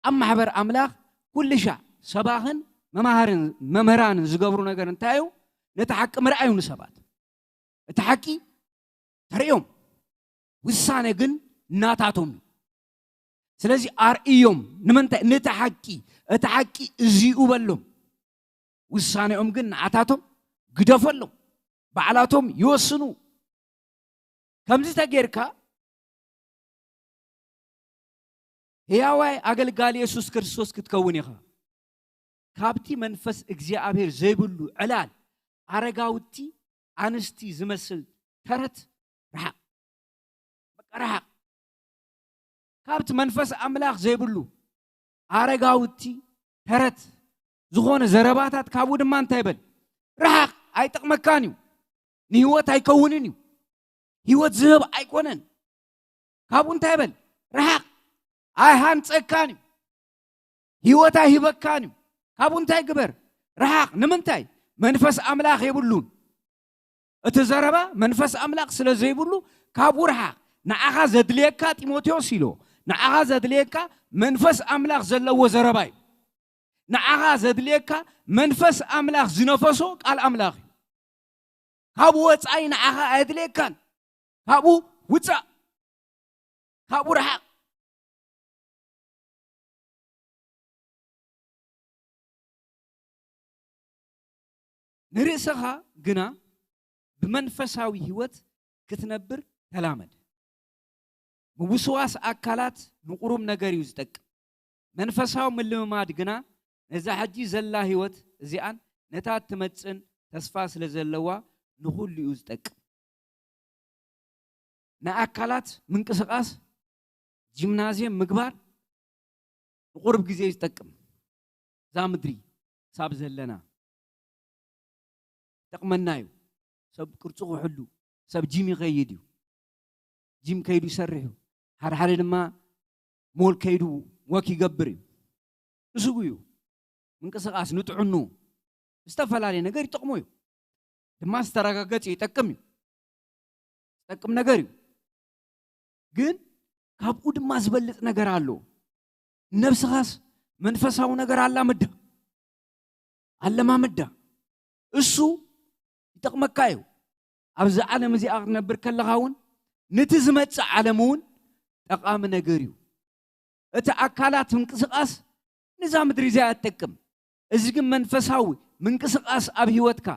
ኣብ ማሕበር ኣምላኽ ኩሉ ሻዕ ሰባኽን መማህርን መምህራንን ዝገብሩ ነገር እንታይ እዩ? ነቲ ሓቂ ምርኣዩ ንሰባት። እቲ ሓቂ ተርእዮም። ውሳነ ግን ናታቶም እዩ። ስለዚ ኣርእዮም። ንምንታይ? ነቲ ሓቂ። እቲ ሓቂ እዚኡ በሎም። ውሳኔኦም ግን ንዓታቶም ግደፈሎም። ባዕላቶም ይወስኑ። ከምዚ ተጌርካ ህያዋይ ኣገልጋሊ የሱስ ክርስቶስ ክትከውን ኢኻ። ካብቲ መንፈስ እግዚኣብሔር ዘይብሉ ዕላል ኣረጋውቲ ኣንስቲ ዝመስል ተረት ርሓቕ። በቃ ርሓቕ። ካብቲ መንፈስ ኣምላኽ ዘይብሉ ኣረጋውቲ ተረት ዝኾነ ዘረባታት ካብኡ ድማ እንታይ በል? ርሓቕ። ኣይጠቕመካን እዩ። ንህይወት ኣይከውንን እዩ። ህይወት ዝህብ ኣይኮነን። ካብኡ እንታይ በል? ርሓቕ። ኣይሃንጸካን እዩ። ህይወት ኣይህበካን እዩ። ካብኡ እንታይ ግበር? ርሓቕ። ንምንታይ? መንፈስ ኣምላኽ የብሉን። እቲ ዘረባ መንፈስ ኣምላኽ ስለ ዘይብሉ ካብኡ ርሓቕ። ንዓኻ ዘድልየካ ጢሞቴዎስ ኢሎ፣ ንዓኻ ዘድልየካ መንፈስ ኣምላኽ ዘለዎ ዘረባ እዩ። ንዓኻ ዘድልየካ መንፈስ ኣምላኽ ዝነፈሶ ቃል ኣምላኽ እዩ። ካብኡ ወጻኢ ንዓኻ ኣየድልየካን። ካብኡ ውጻእ። ካብኡ ርሓቕ። ንርእስኻ ግና ብመንፈሳዊ ህይወት ክትነብር ተላመድ። ምውስዋስ ኣካላት ንቁሩብ ነገር እዩ ዝጠቅም። መንፈሳዊ ምልምማድ ግና ነዛ ሕጂ ዘላ ህይወት እዚኣን ነታ እትመጽእን ተስፋ ስለ ዘለዋ ንኹሉ እዩ ዝጠቅም። ንኣካላት ምንቅስቓስ፣ ጂምናዝየም ምግባር ንቁሩብ ግዜ እዩ ዝጠቅም። እዛ ምድሪ ክሳብ ዘለና ይጠቕመና እዩ። ሰብ ቅርጹ ክሕሉ፣ ሰብ ጂም ይኸይድ እዩ። ጂም ከይዱ ይሰርሕ እዩ። ሓደ ሓደ ድማ ሞል ከይዱ ወክ ይገብር እዩ። ንስጉ እዩ። ምንቅስቓስ ንጥዕኑ ዝተፈላለየ ነገር ይጠቕሞ እዩ። ድማ ዝተረጋገጸ ይጠቅም እዩ። ዝጠቅም ነገር እዩ። ግን ካብኡ ድማ ዝበልጽ ነገር ኣሎ። ነብስኻስ መንፈሳዊ ነገር ኣላምዳ፣ ኣለማምዳ። እሱ ይጠቕመካ እዩ። ኣብዚ ዓለም እዚኣ ክትነብር ከለኻ እውን ነቲ ዝመጽእ ዓለም እውን ጠቓሚ ነገር እዩ። እቲ ኣካላት ምንቅስቓስ ነዛ ምድሪ እዚኣ እትጠቅም። እዚ ግን መንፈሳዊ ምንቅስቓስ ኣብ ህይወትካ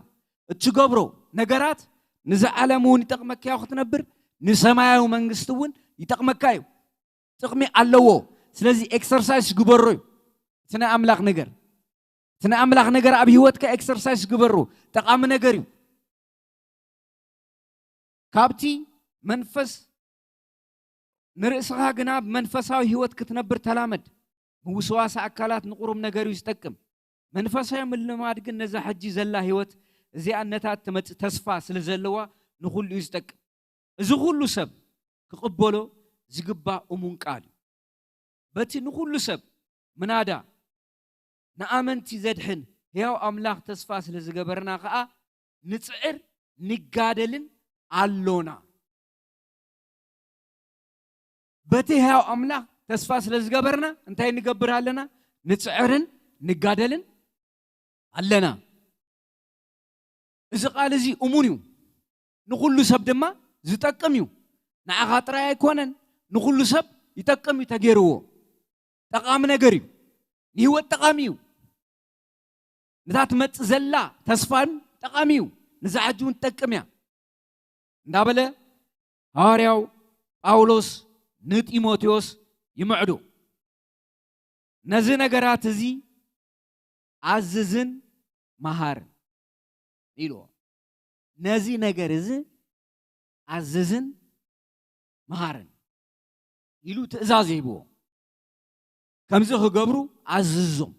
እትገብሮ ነገራት ነዚ ዓለም እውን ይጠቕመካ እዩ ክትነብር፣ ንሰማያዊ መንግስቲ እውን ይጠቕመካ እዩ። ጥቕሚ ኣለዎ። ስለዚ ኤክሰርሳይስ ግበሮ እዩ እቲ ናይ ኣምላኽ ነገር። እቲ ናይ ኣምላኽ ነገር ኣብ ህይወትካ ኤክሰርሳይስ ግበሮ። ጠቓሚ ነገር እዩ። ካብቲ መንፈስ ንርእስኻ ግና ብመንፈሳዊ ህይወት ክትነብር ተላመድ። ምውስዋስ ኣካላት ንቁሩብ ነገር እዩ ዝጠቅም። መንፈሳዊ ምልማድ ግን ነዛ ሕጂ ዘላ ህይወት እዚኣ ነታ እትመጽእ ተስፋ ስለ ዘለዋ ንኹሉ እዩ ዝጠቅም። እዚ ኩሉ ሰብ ክቕበሎ ዝግባእ እሙን ቃል እዩ። በቲ ንኹሉ ሰብ ምናዳ ንኣመንቲ ዘድሕን ሕያው ኣምላኽ ተስፋ ስለ ዝገበርና ኸኣ ንጽዕር ንጋደልን ኣሎና። በቲ ሕያው ኣምላኽ ተስፋ ስለ ዝገበርና እንታይ ንገብር ኣለና? ንጽዕርን ንጋደልን ኣለና። እዚ ቃል እዚ እሙን እዩ፣ ንኹሉ ሰብ ድማ ዝጠቅም እዩ። ንዓኻ ጥራይ ኣይኮነን፣ ንኹሉ ሰብ ይጠቅም እዩ ተገይርዎ። ጠቓሚ ነገር እዩ፣ ንህይወት ጠቓሚ እዩ። ነታ ትመጽእ ዘላ ተስፋን ጠቓሚ እዩ፣ ንዛ ሕጂ እውን ትጠቅም እያ እንዳበለ ሃዋርያው ጳውሎስ ንጢሞቴዎስ ይምዕዶ። ነዚ ነገራት እዚ ኣዝዝን መሃርን ኢልዎ። ነዚ ነገር እዚ ኣዝዝን መሃርን ኢሉ ትእዛዝ ይህብዎ። ከምዚ ክገብሩ ኣዝዞም።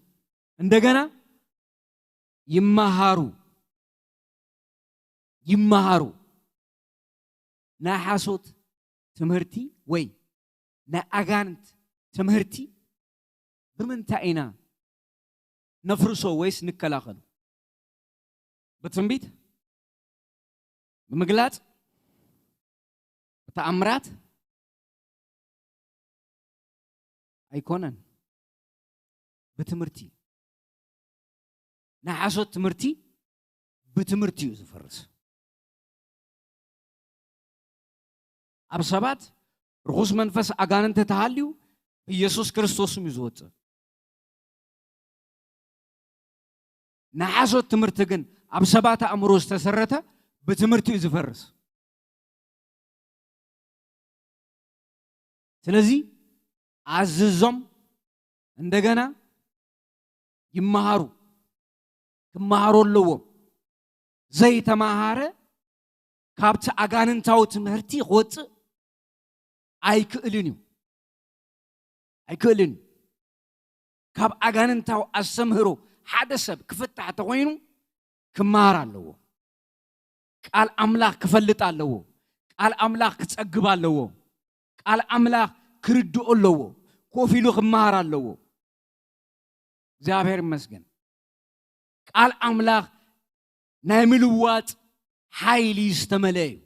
እንደገና ይመሃሩ፣ ይመሃሩ። ናይ ሓሶት ትምህርቲ ወይ ናይ ኣጋንንት ትምህርቲ ብምንታይ ኢና ነፍርሶ ወይስ ንከላኸሎ? ብትንቢት፣ ብምግላጽ፣ ብተኣምራት ኣይኮነን። ብትምህርቲ፣ ናይ ሓሶት ትምህርቲ ብትምህርቲ እዩ ዝፈርስ። ኣብ ሰባት ርኹስ መንፈስ ኣጋንንት ተሃልዩ ብኢየሱስ ክርስቶስ እዩ ዝወፅእ። ናይ ሓሶት ትምህርቲ ግን ኣብ ሰባት ኣእምሮ ዝተሰረተ ብትምህርቲ እዩ ዝፈርስ። ስለዚ ኣዝዞም፣ እንደገና ይመሃሩ፣ ክመሃሩ ኣለዎም። ዘይተማሃረ ካብቲ ኣጋንንታዊ ትምህርቲ ክወፅእ ኣይክእልን እዩ፣ ኣይክእልን እዩ። ካብ ኣጋንንታዊ ኣስተምህሮ ሓደ ሰብ ክፍታሕ ተኾይኑ ክመሃር ኣለዎ። ቃል ኣምላኽ ክፈልጥ ኣለዎ። ቃል ኣምላኽ ክጸግብ ኣለዎ። ቃል ኣምላኽ ክርድኦ ኣለዎ። ኮፍ ኢሉ ክመሃር ኣለዎ። እግዚኣብሔር ይመስገን። ቃል ኣምላኽ ናይ ምልዋጥ ሓይሊ ዝተመልአ እዩ።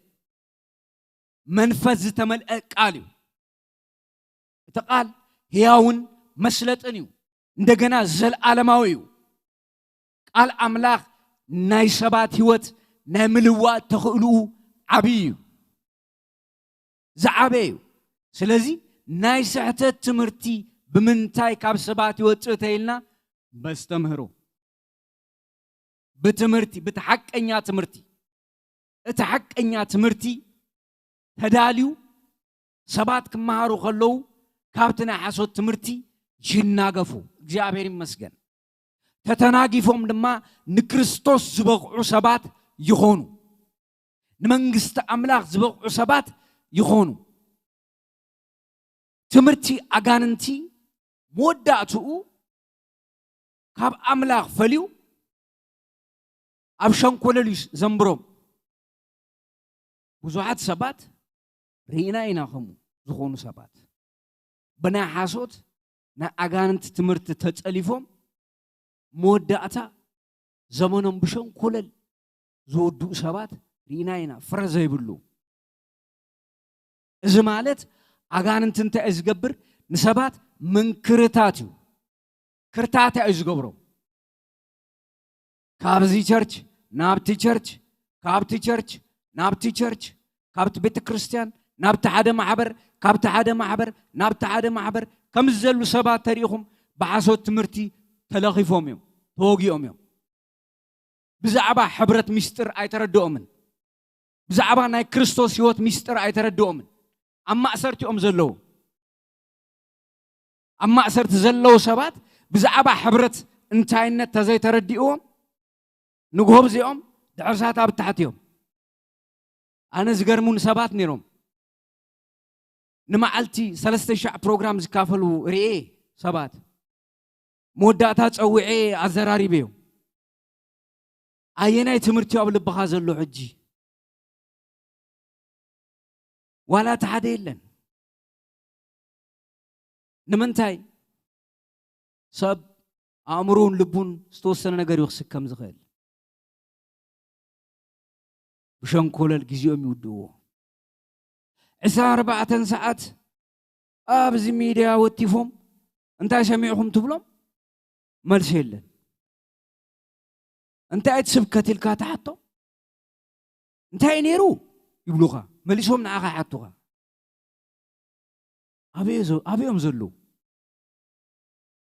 መንፈስ ዝተመልአ ቃል እዩ። እቲ ቃል ሕያውን መስለጥን እዩ። እንደገና ዘለዓለማዊ እዩ። ቃል ኣምላኽ ናይ ሰባት ህይወት ናይ ምልዋጥ ተኽእልኡ ዓብዪ እዩ። ዝዓበየ እዩ። ስለዚ ናይ ስሕተት ትምህርቲ ብምንታይ ካብ ሰባት ይወፅእ ተይልና? በስተምህሮ፣ ብትምህርቲ፣ ብቲ ሓቀኛ ትምህርቲ። እቲ ሓቀኛ ትምህርቲ ተዳልዩ ሰባት ክመሃሩ ከለዉ ካብቲ ናይ ሓሶት ትምህርቲ ይናገፉ። እግዚኣብሔር ይመስገን። ተተናጊፎም ድማ ንክርስቶስ ዝበቕዑ ሰባት ይኾኑ። ንመንግስቲ ኣምላኽ ዝበቕዑ ሰባት ይኾኑ። ትምህርቲ ኣጋንንቲ መወዳእትኡ ካብ ኣምላኽ ፈልዩ ኣብ ሸንኮለል እዩ ዘንብሮም። ብዙሓት ሰባት ርኢና ኢና፣ ከምኡ ዝኾኑ ሰባት ብናይ ሓሶት ናይ ኣጋንንቲ ትምህርቲ ተጸሊፎም መወዳእታ ዘመኖም ብሸንኮለል ዝወድኡ ሰባት ርኢና ኢና፣ ፍረ ዘይብሉ። እዚ ማለት ኣጋንንቲ እንታይ እዩ ዝገብር? ንሰባት ምንክርታት እዩ፣ ክርታታ እዩ ዝገብሮም። ካብዚ ቸርች ናብቲ ቸርች፣ ካብቲ ቸርች ናብቲ ቸርች፣ ካብቲ ቤተ ክርስቲያን ናብቲ ሓደ ማሕበር፣ ካብቲ ሓደ ማሕበር ናብቲ ሓደ ማሕበር፣ ከምዚ ዘሉ ሰባት ተሪኢኹም ብሓሶት ትምህርቲ ተለኺፎም እዮም፣ ተወጊኦም እዮም። ብዛዕባ ሕብረት ሚስጥር ኣይተረድኦምን። ብዛዕባ ናይ ክርስቶስ ህይወት ሚስጥር ኣይተረድኦምን። ኣብ ማእሰርቲኦም ዘለዉ። ኣብ ማእሰርቲ ዘለዉ ሰባት ብዛዕባ ሕብረት እንታይነት ተዘይተረዲእዎም ንግሆ ብዚኦም ድሕርሳት ኣብ ታሕቲ እዮም። ኣነ ዝገርሙን ሰባት ነይሮም። ንመዓልቲ ሰለስተ ሻዕ ፕሮግራም ዝካፈሉ ርኤ ሰባት መወዳእታ ጸዊዐ ኣዘራሪበዮም። ኣየናይ ትምህርቲ ኣብ ልብኻ ዘሎ ሕጂ? ዋላ እቲ ሓደ የለን። ንምንታይ? ሰብ ኣእምሮን ልቡን ዝተወሰነ ነገር እዩ ክስከም ዝኽእል። ብሸንኮለል ግዜኦም ይውድእዎ። ዕስራን ኣርባዕተን ሰዓት ኣብዚ ሚድያ ወቲፎም እንታይ ሰሚዕኹም ትብሎም? መልሲ የለን። እንታይ እቲ ስብከት ኢልካ ትሓቶ? እንታይ ነይሩ ይብሉኻ። መሊሶም ንዓኻ ይሓቱኻ። ኣበይ ዘ-፣ ኣበዮም ዘለዉ?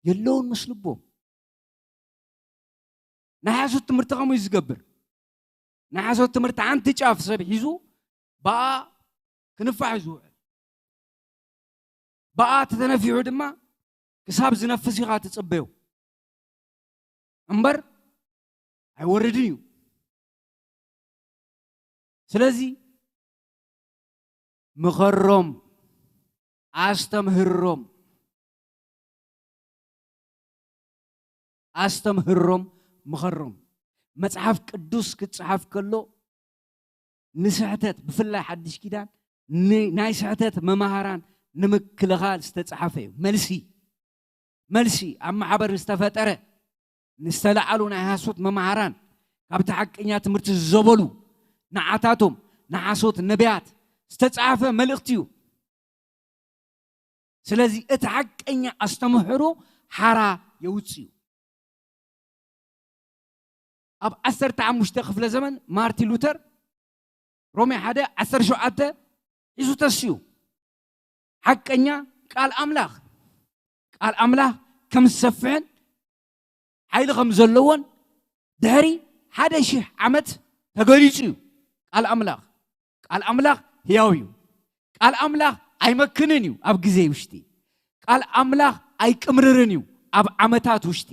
የለውን ምስ ልቦም። ናይ ሓሶት ትምህርቲ ከምኡ እዩ ዝገብር። ናይ ሓሶት ትምህርቲ ሓንቲ ጫፍ ሰብ ሒዙ ብኣ ክንፋሕ እዩ ዝውዕል። ብኣ ተተነፊሑ ድማ ክሳብ ዝነፍስ ኢኻ ትጽበዮ እምበር ኣይወርድን እዩ። ስለዚ ምኸሮም፣ ኣስተምህሮም፣ ኣስተምህሮም፣ ምኸሮም። መጽሓፍ ቅዱስ ክጽሓፍ ከሎ ንስሕተት፣ ብፍላይ ሓድሽ ኪዳን ን-፣ ናይ ስሕተት መማህራን ንምክልኻል ዝተጻሓፈ እዩ። መልሲ፣ መልሲ ኣብ ማሕበር ዝተፈጠረ ንዝተለዓሉ ናይ ሓሶት መማህራን ካብቲ ሓቀኛ ትምህርቲ ዝዘበሉ ንዓታቶም ንሓሶት ነቢያት ዝተጻሓፈ መልእኽቲ እዩ። ስለዚ እቲ ሓቀኛ ኣስተምህሮ ሓራ የውጽእ እዩ። ኣብ ዓሰርተ ሓሙሽተ ክፍለ ዘመን ማርቲን ሉተር ሮሜ ሓደ ዓሰርተ ሸውዓተ ሒዙ ተስዩ። ሓቀኛ ቃል ኣምላኽ፣ ቃል ኣምላኽ ከም ዝሰፍሕን ሓይሊ ከም ዘለዎን ድሕሪ ሓደ ሺሕ ዓመት ተገሊጹ እዩ። ቃል ኣምላኽ፣ ቃል ኣምላኽ ህያው እዩ። ቃል ኣምላኽ ኣይመክንን እዩ ኣብ ግዜ ውሽጢ። ቃል ኣምላኽ ኣይቅምርርን እዩ ኣብ ዓመታት ውሽጢ።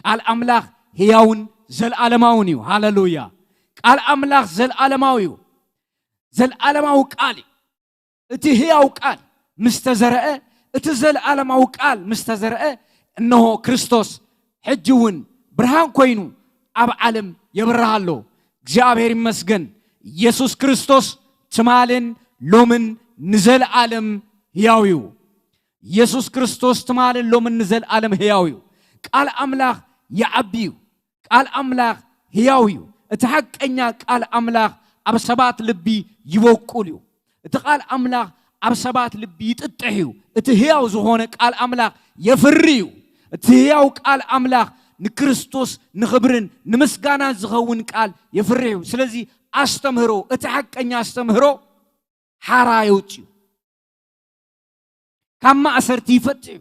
ቃል ኣምላኽ ህያውን ዘልኣለማውን እዩ። ሃለሉያ! ቃል ኣምላኽ ዘልኣለማዊ እዩ። ዘልኣለማዊ ቃል እዩ። እቲ ህያው ቃል ምስ ተዘርአ፣ እቲ ዘልኣለማዊ ቃል ምስ ተዘርአ፣ እነሆ ክርስቶስ ሕጂ እውን ብርሃን ኮይኑ ኣብ ዓለም የብርህ ኣሎ። እግዚኣብሔር ይመስገን። ኢየሱስ ክርስቶስ ትማልን ሎምን ንዘልኣለም ህያው እዩ። ኢየሱስ ክርስቶስ ትማልን ሎምን ንዘልኣለም ህያው እዩ። ቃል ኣምላኽ ይዓቢ እዩ። ቃል ኣምላኽ ህያው እዩ። እቲ ሓቀኛ ቃል ኣምላኽ ኣብ ሰባት ልቢ ይበቁል እዩ። እቲ ቃል ኣምላኽ ኣብ ሰባት ልቢ ይጥጥሕ እዩ። እቲ ህያው ዝኾነ ቃል ኣምላኽ የፍሪ እዩ። እቲ ህያው ቃል ኣምላኽ ንክርስቶስ ንኽብርን ንምስጋናን ዝኸውን ቃል የፍሪ እዩ። ስለዚ ኣስተምህሮ፣ እቲ ሓቀኛ ኣስተምህሮ ሓራ የውጽእ እዩ። ካብ ማእሰርቲ ይፈትሕ እዩ።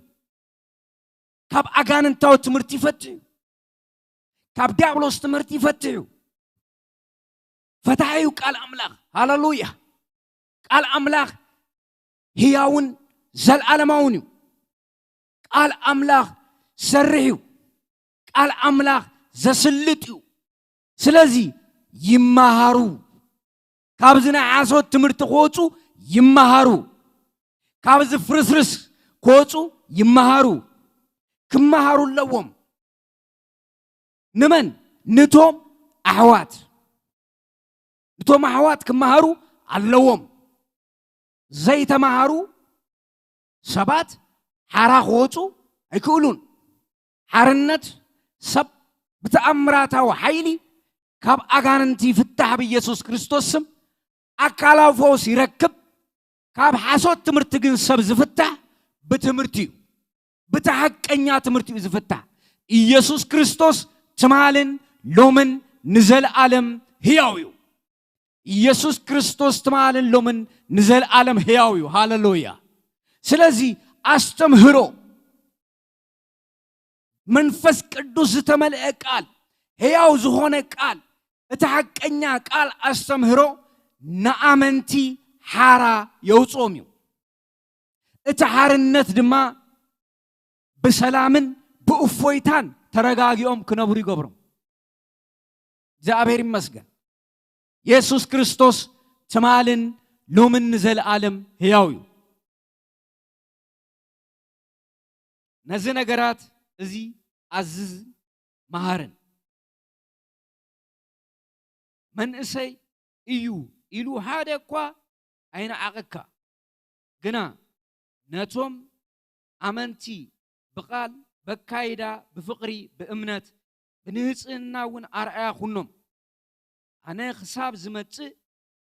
ካብ ኣጋንንታዊ ትምህርቲ ይፈትሕ እዩ። ካብ ዲያብሎስ ትምህርቲ ይፈትሕ እዩ። ፈታሒ እዩ ቃል ኣምላኽ። ሃለሉያ! ቃል ኣምላኽ ህያውን ዘልኣለማውን እዩ። ቃል ኣምላኽ ሰርሕ እዩ። ቃል ኣምላኽ ዘስልጥ እዩ። ስለዚ ይመሃሩ። ካብዚ ናይ ሓሶት ትምህርቲ ክወፁ ይመሃሩ። ካብዚ ፍርስርስ ክወፁ ይመሃሩ። ክመሃሩ ኣለዎም። ንመን? ንቶም ኣሕዋት። ንቶም ኣሕዋት ክመሃሩ ኣለዎም። ዘይተመሃሩ ሰባት ሓራ ክወፁ ኣይክእሉን። ሓርነት ሰብ ብተኣምራታዊ ሓይሊ ካብ ኣጋንንቲ ይፍታሕ ብኢየሱስ ክርስቶስ ስም። ኣካላዊ ፈውስ ይረክብ። ካብ ሓሶት ትምህርቲ ግን ሰብ ዝፍታሕ ብትምህርቲ እዩ። ብቲ ሓቀኛ ትምህርቲ እዩ ዝፍታሕ። ኢየሱስ ክርስቶስ ትማልን ሎምን ንዘለኣለም ህያው እዩ። ኢየሱስ ክርስቶስ ትማልን ሎምን ንዘለኣለም ህያው እዩ። ሃለሉያ! ስለዚ ኣስተምህሮ መንፈስ ቅዱስ ዝተመልአ ቃል፣ ህያው ዝኾነ ቃል፣ እቲ ሓቀኛ ቃል ኣስተምህሮ ንኣመንቲ ሓራ የውፅኦም እዩ። እቲ ሓርነት ድማ ብሰላምን ብእፎይታን ተረጋጊኦም ክነብሩ ይገብሮም። እግዚኣብሔር ይመስገን። የሱስ ክርስቶስ ትማልን ሎምን ንዘለኣለም ሕያው እዩ። ነዚ ነገራት እዚ ኣዝዝ መሃርን። መንእሰይ እዩ ኢሉ ሓደ እኳ ኣይነዓቐካ፣ ግና ነቶም ኣመንቲ ብቓል፣ በካይዳ፣ ብፍቕሪ፣ ብእምነት፣ ብንጽህና እውን ኣርኣያ ኩኖም። ኣነ ክሳብ ዝመጽእ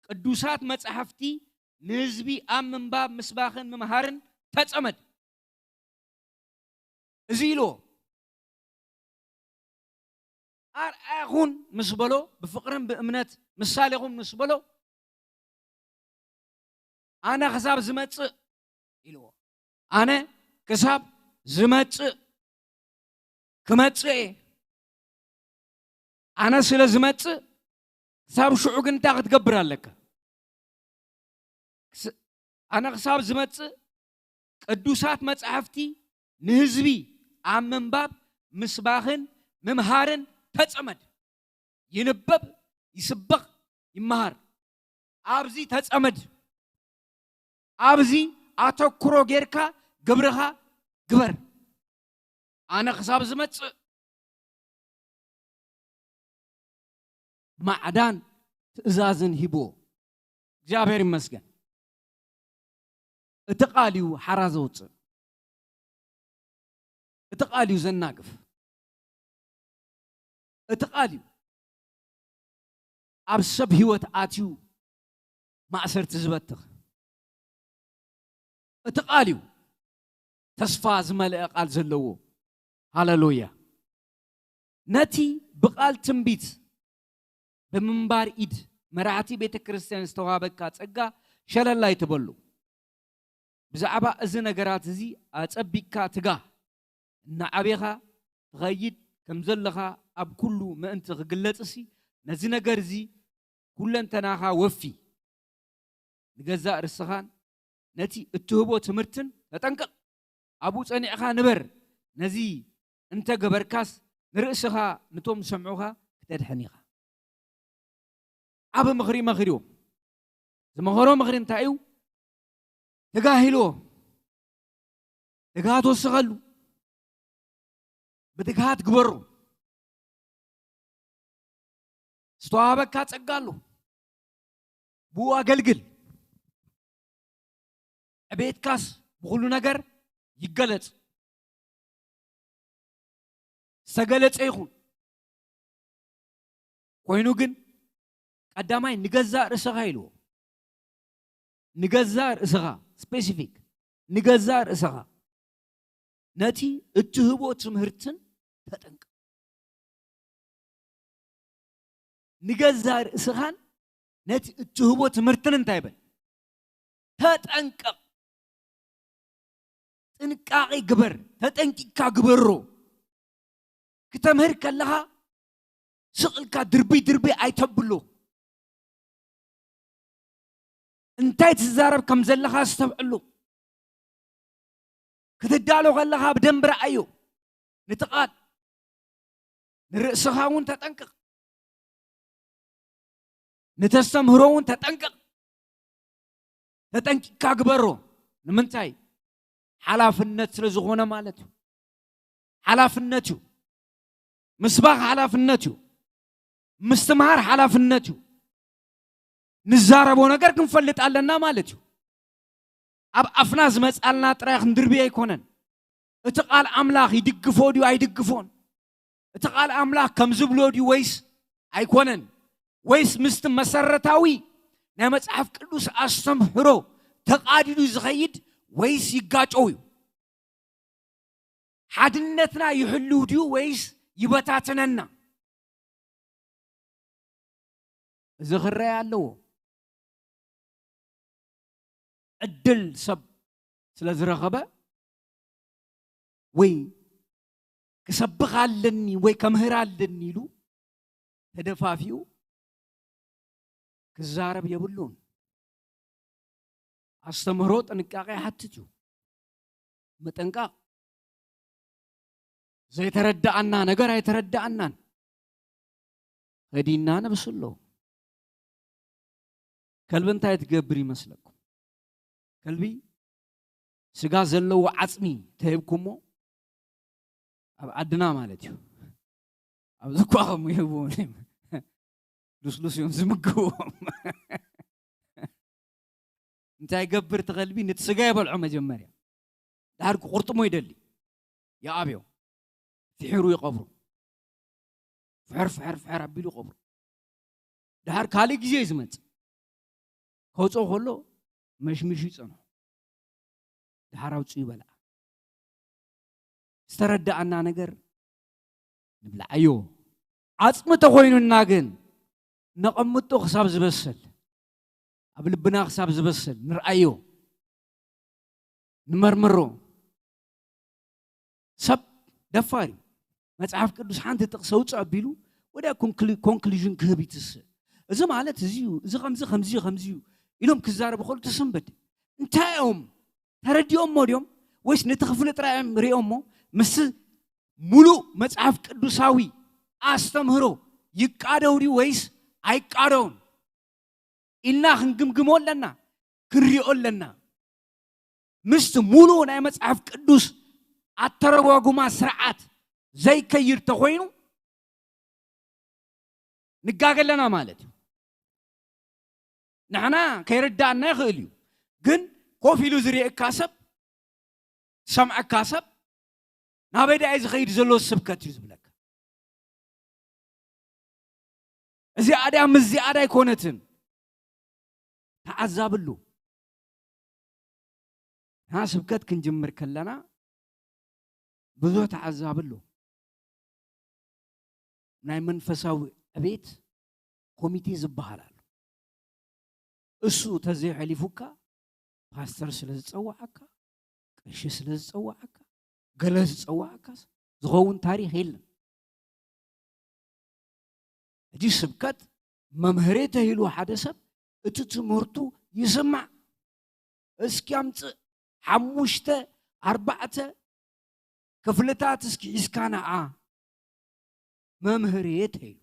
ቅዱሳት መጻሕፍቲ ንህዝቢ ኣብ ምንባብ ምስባኽን ምምሃርን ተጸመድ። እዚ ኢልዎ። ኣርኣያ ኩን ምስ በሎ፣ ብፍቕርን ብእምነት ምሳሌኹም ምስ በሎ፣ ኣነ ክሳብ ዝመጽእ ኢልዎ። ኣነ ክሳብ ዝመጽእ ክመጽእ እየ። ኣነ ስለ ዝመጽእ ክሳብ ሽዑ ግን እንታይ ክትገብር ኣለካ? ክስ-፣ ኣነ ክሳብ ዝመጽእ ቅዱሳት መጻሕፍቲ ንህዝቢ ኣብ ምንባብ ምስባኽን ምምሃርን ተጸመድ። ይንበብ፣ ይስበኽ፣ ይመሃር። ኣብዚ ተጸመድ። ኣብዚ ኣተኩሮ ጌርካ ግብርኻ ግበር። ኣነ ክሳብ ዝመጽእ ማዕዳን ትእዛዝን ሂብዎ። እግዚኣብሔር ይመስገን። እቲ ቃል እዩ ሓራ ዘውፅእ። እቲ ቃል እዩ ዘናግፍ። እቲ ቃል እዩ ኣብ ሰብ ህይወት ኣትዩ ማእሰርቲ ዝበትኽ። እቲ ቃል እዩ ተስፋ ዝመልአ ቃል ዘለዎ። ሃሌሉያ። ነቲ ብቃል ትንቢት ብምንባር ኢድ መራሕቲ ቤተ ክርስቲያን ዝተዋሃበካ ጸጋ ሸለል ኣይትበሉ። ብዛዕባ እዚ ነገራት እዚ ኣጸቢቅካ ትጋ። እናዓቤኻ ትኸይድ ከም ዘለኻ ኣብ ኩሉ ምእንቲ ክግለጽሲ፣ ነዚ ነገር እዚ ኩለንተናኻ ወፊ። ንገዛእ ርእስኻን ነቲ እትህቦ ትምህርትን ተጠንቀቕ። ኣብኡ ጸኒዕካ ንበር። ነዚ እንተ ገበርካስ ንርእስኻ ንቶም ዝሰምዑኻ ክተድሕን ኢኻ። ዓቢ ምኽሪ መኺርዎ። ዝመኸሮ ምኽሪ እንታይ እዩ? ትጋህ ኢልዎ። ትግሃት ወስኸሉ። ብትግሃት ግበሮ። ዝተዋህበካ ጸጋ ኣሎ። ብኡ ኣገልግል። ዕቤትካስ ብኹሉ ነገር ይገለጽ። ዝተገለጸ ይኹን። ኮይኑ ግን ቀዳማይ ንገዛእ ርእስኻ ኢልዎ። ንገዛእ ርእስኻ፣ ስፔሲፊክ፣ ንገዛእ ርእስኻ ነቲ እትህቦ ትምህርትን ተጠንቀቕ። ንገዛእ ርእስኻን ነቲ እትህቦ ትምህርትን እንታይ በል? ተጠንቀቕ። ጥንቃቄ ግበር። ተጠንቂቕካ ግበሮ። ክተምህር ከለኻ ስቕ ኢልካ ድርብይ ድርብይ ኣይተብሎ። እንታይ ትዛረብ ከም ዘለኻ ኣስተብዕሎ። ክትዳሎ ከለኻ ብደንቢ ረኣዮ። ነቲ ቃል ንርእስኻ እውን ተጠንቅቕ። ንተስተምህሮ እውን ተጠንቅቕ። ተጠንቂቕካ ግበሮ። ንምንታይ? ሓላፍነት ስለ ዝኾነ ማለት እዩ። ሓላፍነት እዩ። ምስባኽ ሓላፍነት እዩ። ምስትምሃር ሓላፍነት እዩ። ንዛረቦ ነገር ክንፈልጥ ኣለና ማለት እዩ። ኣብ ኣፍና ዝመጻልና ጥራይ ክንድርብዮ ኣይኮነን። እቲ ቃል ኣምላኽ ይድግፎ ድዩ ኣይድግፎን? እቲ ቃል ኣምላኽ ከም ዝብሎ ድዩ ወይስ ኣይኮነን? ወይስ ምስቲ መሰረታዊ ናይ መጽሓፍ ቅዱስ ኣስተምህሮ ተቓዲዱ ዝኸይድ ወይስ ይጋጨው እዩ? ሓድነትና ይሕልው ድዩ ወይስ ይበታትነና? እዚ ክረኣ ኣለዎ። ዕድል ሰብ ስለ ዝረኸበ ወይ ክሰብኽ ኣለኒ ወይ ከምህር ኣለኒ ኢሉ ተደፋፊኡ ክዛረብ የብሉን። ኣስተምህሮ ጥንቃቄ ይሓትት እዩ። ምጥንቃቕ ዘይተረዳኣና ነገር ኣይተረዳኣናን። ከዲና ነብስሎ። ከልቢ እንታይ ትገብር ይመስለኩም? ከልቢ ስጋ ዘለዎ ዓጽሚ ተሂብኩሞ፣ ኣብ ዓድና ማለት እዩ። ኣብዚ እኳ ከምኡ ይህብዎም እዮም። ልስሉስ እዮም ዝምግብዎም። እንታይ ይገብር እቲ ከልቢ? ነቲ ስጋ ይበልዖ መጀመርያ። ድሓር ክቁርጥሞ ይደሊ። ይኣብዮ። ፍሒሩ ይቐብሮ። ፍሕር ፍሕር ፍሕር ኣቢሉ ይቐብሮ። ድሓር ካልእ ግዜ እዩ ዝመጽእ። ከውፅኦ ከሎ መሽሚሹ ይጸንሖ። ድሓር ኣውፅኡ ይበልዓ። ዝተረዳኣና ነገር ንብልዓዮ። ዓጽሚ ተኾይኑና ግን ነቐምጦ ክሳብ ዝበሰል፣ ኣብ ልብና ክሳብ ዝበሰል ንርኣዮ፣ ንመርምሮ። ሰብ ደፋር እዩ። መጽሓፍ ቅዱስ ሓንቲ ጥቕሲ ኣውፅእ ኣቢሉ ወዲያ ኮንክሉ-፣ ኮንክሉዥን ክህብ ይትስእ። እዚ ማለት እዚ እዩ፣ እዚ ከምዚ፣ ከምዚ እዩ፣ ከምዚ እዩ ኢሎም ክዛረቡ ከሉ ትስንብድ። እንታይ እዮም? ተረዲኦሞ ድዮም? ወይስ ነቲ ክፍሊ ጥራይ እዮም ሪኦሞ? ምስ ሙሉእ መጽሓፍ ቅዱሳዊ ኣስተምህሮ ይቃደው ድዩ ወይስ ኣይቃደውን ኢልና ክንግምግሞ ኣለና፣ ክንሪኦ ኣለና። ምስቲ ሙሉእ ናይ መጽሓፍ ቅዱስ ኣተረጓጉማ ስርዓት ዘይከይድ ተኾይኑ ንጋገ ኣለና ማለት እዩ። ንሕና ከይርዳእና ይኽእል እዩ፣ ግን ኮፍ ኢሉ ዝርእየካ ሰብ፣ ዝሰምዐካ ሰብ ናበይ ደኣ እዩ ዝኸይድ ዘሎ ስብከት እዩ ዝብለካ። እዚኣ ድያ ምስዚኣ ድያ ኣይኮነትን። ተዓዛብሉ። ንሕና ስብከት ክንጅምር ከለና ብዙሕ ተዓዛብሉ። ናይ መንፈሳዊ ዕቤት ኮሚቴ ዝበሃል ኣሎ። እሱ ተዘይሐሊፉካ ፓስተር ስለ ዝጸዋዓካ፣ ቀሺ ስለ ዝጸዋዓካ፣ ገለ ዝጸዋዓካ ዝኸውን ታሪኽ የለን። ሕጂ ስብከት መምህር ተሂሉ ሓደ ሰብ እቲ ትምህርቱ ይስማዕ። እስኪ ኣምጽእ ሓሙሽተ ኣርባዕተ ክፍልታት እስኪ ሒዝካ ንዓ መምህር ተሂሉ።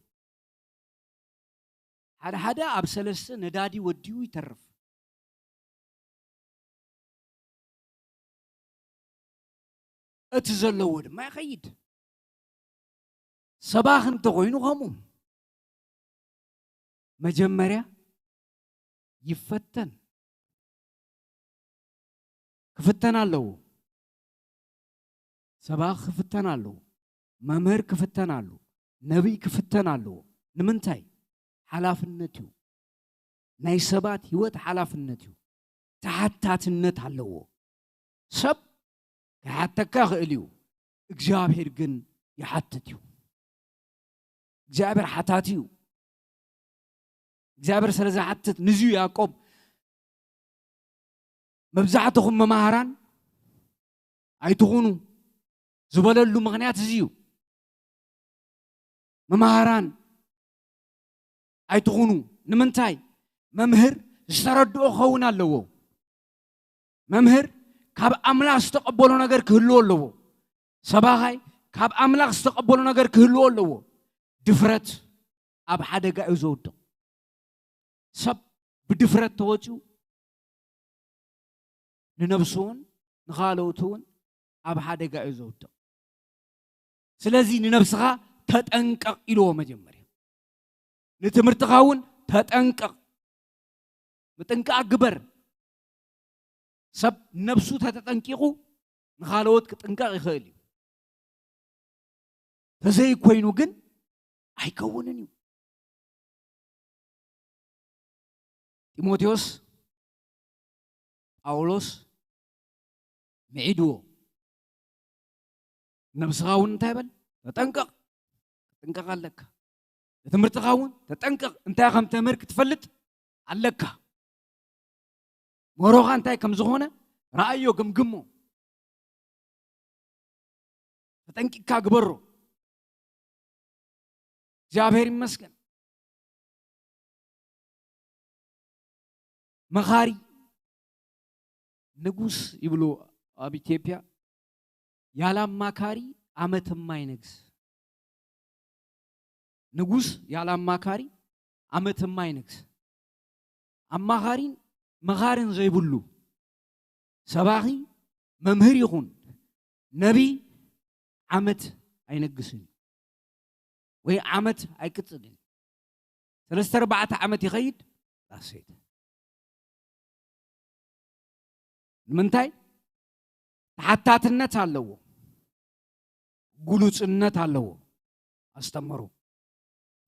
ሓደ ሓደ ኣብ ሰለስተ ነዳዲ ወዲኡ ይተርፍ። እቲ ዘለዎ ድማ ይኸይድ። ሰባኽ እንተኾይኑ ከምኡ መጀመርያ ይፈተን፣ ክፍተን ኣለዎ። ሰባኽ ክፍተን ኣለዎ። መምህር ክፍተን ኣለዎ። ነቢይ ክፍተን ኣለዎ። ንምንታይ? ሓላፍነት እዩ። ናይ ሰባት ህይወት ሓላፍነት እዩ። ተሓታትነት ኣለዎ። ሰብ ክሓተካ ይኽእል እዩ፣ እግዚኣብሔር ግን ይሓትት እዩ። እግዚኣብሔር ሓታቲ እዩ። እግዚኣብሔር ስለ ዝሓትት ንዝዩ ያዕቆብ መብዛሕትኹም መማህራን ኣይትኹኑ ዝበለሉ ምኽንያት እዚ እዩ። መማህራን ኣይትኹኑ። ንምንታይ? መምህር ዝተረድኦ ክኸውን ኣለዎ። መምህር ካብ ኣምላኽ ዝተቐበሎ ነገር ክህልዎ ኣለዎ። ሰባኻይ ካብ ኣምላኽ ዝተቐበሎ ነገር ክህልዎ ኣለዎ። ድፍረት ኣብ ሓደጋ እዩ ዘውድቕ። ሰብ ብድፍረት ተወፂኡ ንነብሱ እውን ንኻልኦቱ እውን ኣብ ሓደጋ እዩ ዘውድቕ። ስለዚ ንነብስኻ ተጠንቀቕ ኢልዎ መጀመርያ። ንትምህርትኻ እውን ተጠንቀቕ። ምጥንቃቕ ግበር። ሰብ ነብሱ ተተጠንቂቑ ንኻልኦት ክጥንቀቕ ይኽእል እዩ። ተዘይኮይኑ ግን ኣይከውንን እዩ። ጢሞቴዎስ ጳውሎስ ምዒድዎ። ነብስኻ እውን እንታይ በል? ተጠንቀቕ። ተጠንቀቕ ኣለካ። ንትምህርትኻ እውን ተጠንቀቕ። እንታይ ከም ተምህር ክትፈልጥ ኣለካ። ምህሮኻ እንታይ ከም ዝኾነ ረኣዮ፣ ግምግሞ። ተጠንቂቕካ ግበሮ። እግዚኣብሔር ይመስገን። መኻሪ ንጉስ ይብሉ ኣብ ኢትዮጵያ። ያለ አማካሪ ዓመትማ ይነግስ። ንጉስ ያለ አማካሪ ዓመትማ ይነግስ። አማኻሪን መኻርን ዘይብሉ ሰባኺ፣ መምህር ይኹን ነቢይ ዓመት ኣይነግስን እዩ፣ ወይ ዓመት ኣይቅጽልን እዩ። ሰለስተ ኣርባዕተ ዓመት ይኸይድ፣ ዳሴት። ንምንታይ? ተሓታትነት ኣለዎ፣ ጉሉጽነት ኣለዎ ኣስተምህሮ።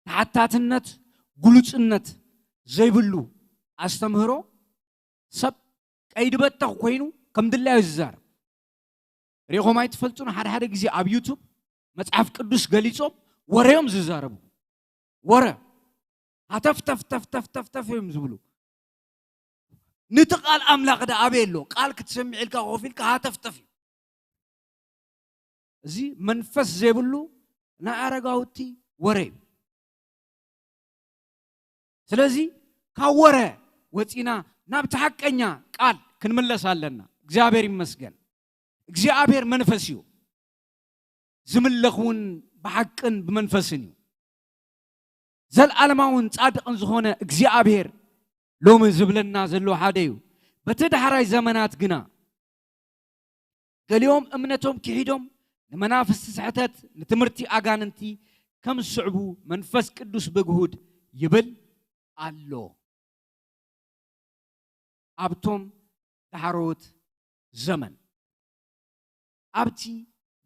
ተሓታትነት፣ ጉሉጽነት ዘይብሉ ኣስተምህሮ ሰብ ቀይዲ በተኽ ኮይኑ ከም ድላዩ ዝዛረብ። ሪኢኹም ኣይትፈልጡን? ሓደ ሓደ ግዜ ኣብ ዩቱብ መጽሓፍ ቅዱስ ገሊጾም ወረዮም ዝዛረቡ። ወረ ሃተፍተፍ ተፍተፍ ተፍተፍ እዮም ዝብሉ። ነቲ ቃል ኣምላኽ ደኣ ኣበይ ኣሎ? ቃል ክትሰምዕ ኢልካ ኮፍ ኢልካ ሃተፍተፍ እዩ። እዚ መንፈስ ዘይብሉ ናይ ኣረጋውቲ ወረ እዩ። ስለዚ ካብ ወረ ወጺና ናብቲ ሓቀኛ ቃል ክንምለስ ኣለና። እግዚኣብሔር ይመስገን። እግዚኣብሔር መንፈስ እዩ። ዝምለኽ እውን ብሓቅን ብመንፈስን እዩ። ዘለዓለማውን ጻድቕን ዝኾነ እግዚኣብሔር ሎሚ ዝብለና ዘሎ ሓደ እዩ። በቲ ዳሕራይ ዘመናት ግና ገሊኦም እምነቶም ክሒዶም ንመናፍስቲ ስሕተት፣ ንትምህርቲ ኣጋንንቲ ከም ዝስዕቡ መንፈስ ቅዱስ ብግሁድ ይብል ኣሎ። ኣብቶም ዳሕሮት ዘመን፣ ኣብቲ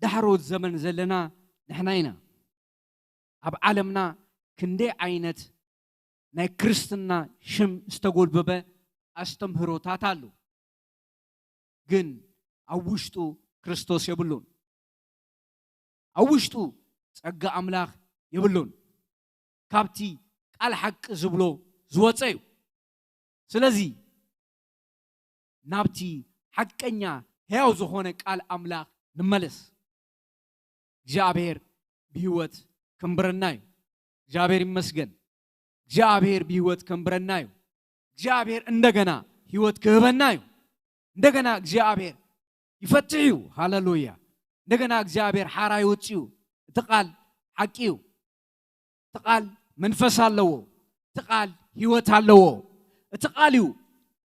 ዳሕሮት ዘመን ዘለና ንሕና ኢና። ኣብ ዓለምና ክንደይ ዓይነት ናይ ክርስትና ሽም ዝተጎልበበ ኣስተምህሮታት ኣሎ፣ ግን ኣብ ውሽጡ ክርስቶስ የብሉን። ኣብ ውሽጡ ጸጋ ኣምላኽ የብሉን። ካብቲ ቃል ሓቂ ዝብሎ ዝወጸ እዩ። ስለዚ ናብቲ ሓቀኛ ሕያው ዝኾነ ቃል ኣምላኽ ንመለስ። እግዚኣብሔር ብህይወት ከንብረና እዩ። እግዚኣብሔር ይመስገን። እግዚኣብሔር ብህይወት ከንብረና እዩ። እግዚኣብሔር እንደገና ህይወት ክህበና እዩ። እንደገና እግዚኣብሔር ይፈትሕ እዩ። ሃሌሉያ። እንደገና እግዚኣብሔር ሓራ ይወጽእ እዩ። እቲ ቃል ሓቂ እዩ። እቲ ቃል መንፈስ ኣለዎ። እቲ ቃል ህይወት ኣለዎ። እቲ ቃል እዩ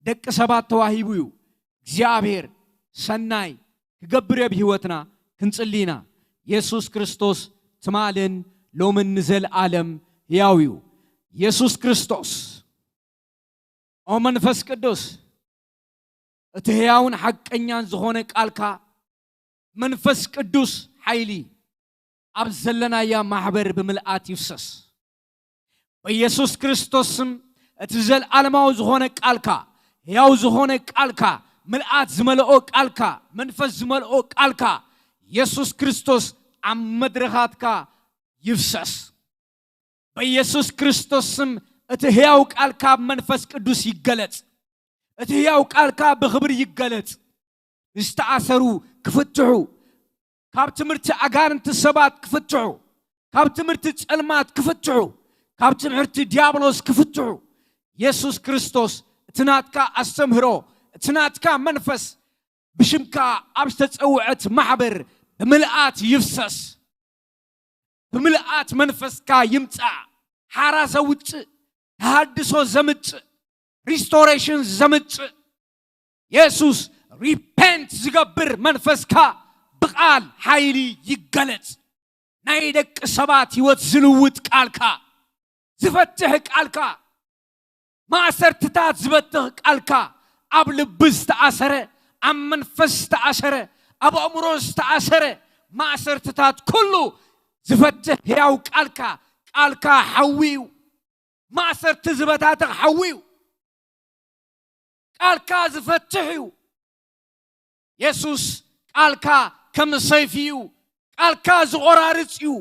ደቂ ሰባት ተዋሂቡ እዩ። እግዚኣብሔር ሰናይ ክገብር ኣብ ህይወትና ክንጽሊ ኢና። የሱስ ክርስቶስ ትማልን ሎምን ንዘለኣለም ህያው እዩ። የሱስ ክርስቶስ፣ ኦ መንፈስ ቅዱስ፣ እቲ ህያውን ሓቀኛን ዝኾነ ቃልካ፣ መንፈስ ቅዱስ ሓይሊ ኣብ ዘለናያ ማሕበር ብምልኣት ይፍሰስ። በኢየሱስ ክርስቶስ ስም፣ እቲ ዘልዓለማዊ ዝኾነ ቃልካ፣ ሕያው ዝኾነ ቃልካ፣ ምልኣት ዝመልኦ ቃልካ፣ መንፈስ ዝመልኦ ቃልካ፣ የሱስ ክርስቶስ ኣብ መድረኻትካ ይፍሰስ። በኢየሱስ ክርስቶስ ስም፣ እቲ ሕያው ቃልካ ኣብ መንፈስ ቅዱስ ይገለጽ። እቲ ሕያው ቃልካ ብኽብሪ ይገለጽ። ዝተኣሰሩ ክፍትሑ፣ ካብ ትምህርቲ ኣጋንንቲ ሰባት ክፍትሑ፣ ካብ ትምህርቲ ጸልማት ክፍትሑ፣ ካብ ትምህርቲ ዲያብሎስ ክፍትሑ፣ የሱስ ክርስቶስ፣ እቲ ናትካ ኣስተምህሮ፣ እቲ ናትካ መንፈስ ብሽምካ ኣብ ዝተጸውዐት ማሕበር ብምልኣት ይፍሰስ። ብምልኣት መንፈስካ ይምጻእ። ሓራ ዘውጽእ፣ ተሃድሶ ዘምጽእ፣ ሪስቶሬሽን ዘምጽእ፣ የሱስ ሪፔንት ዝገብር መንፈስካ ብቓል ሓይሊ ይገለጽ። ናይ ደቂ ሰባት ህይወት ዝልውጥ ቃልካ፣ ዝፈትሕ ቃልካ፣ ማእሰርትታት ዝበትኽ ቃልካ፣ ኣብ ልቢ ዝተኣሰረ፣ ኣብ መንፈስ ዝተኣሰረ፣ ኣብ ኣእምሮ ዝተኣሰረ ማእሰርትታት ኩሉ ዝፈትሕ ሕያው ቃልካ፣ ቃልካ ሓዊ እዩ። ማእሰርቲ ዝበታትኽ ሓዊ እዩ። ቃልካ ዝፈትሕ እዩ። የሱስ ቃልካ ከም ሰይፊ እዩ። ቃልካ ዝቖራርጽ እዩ።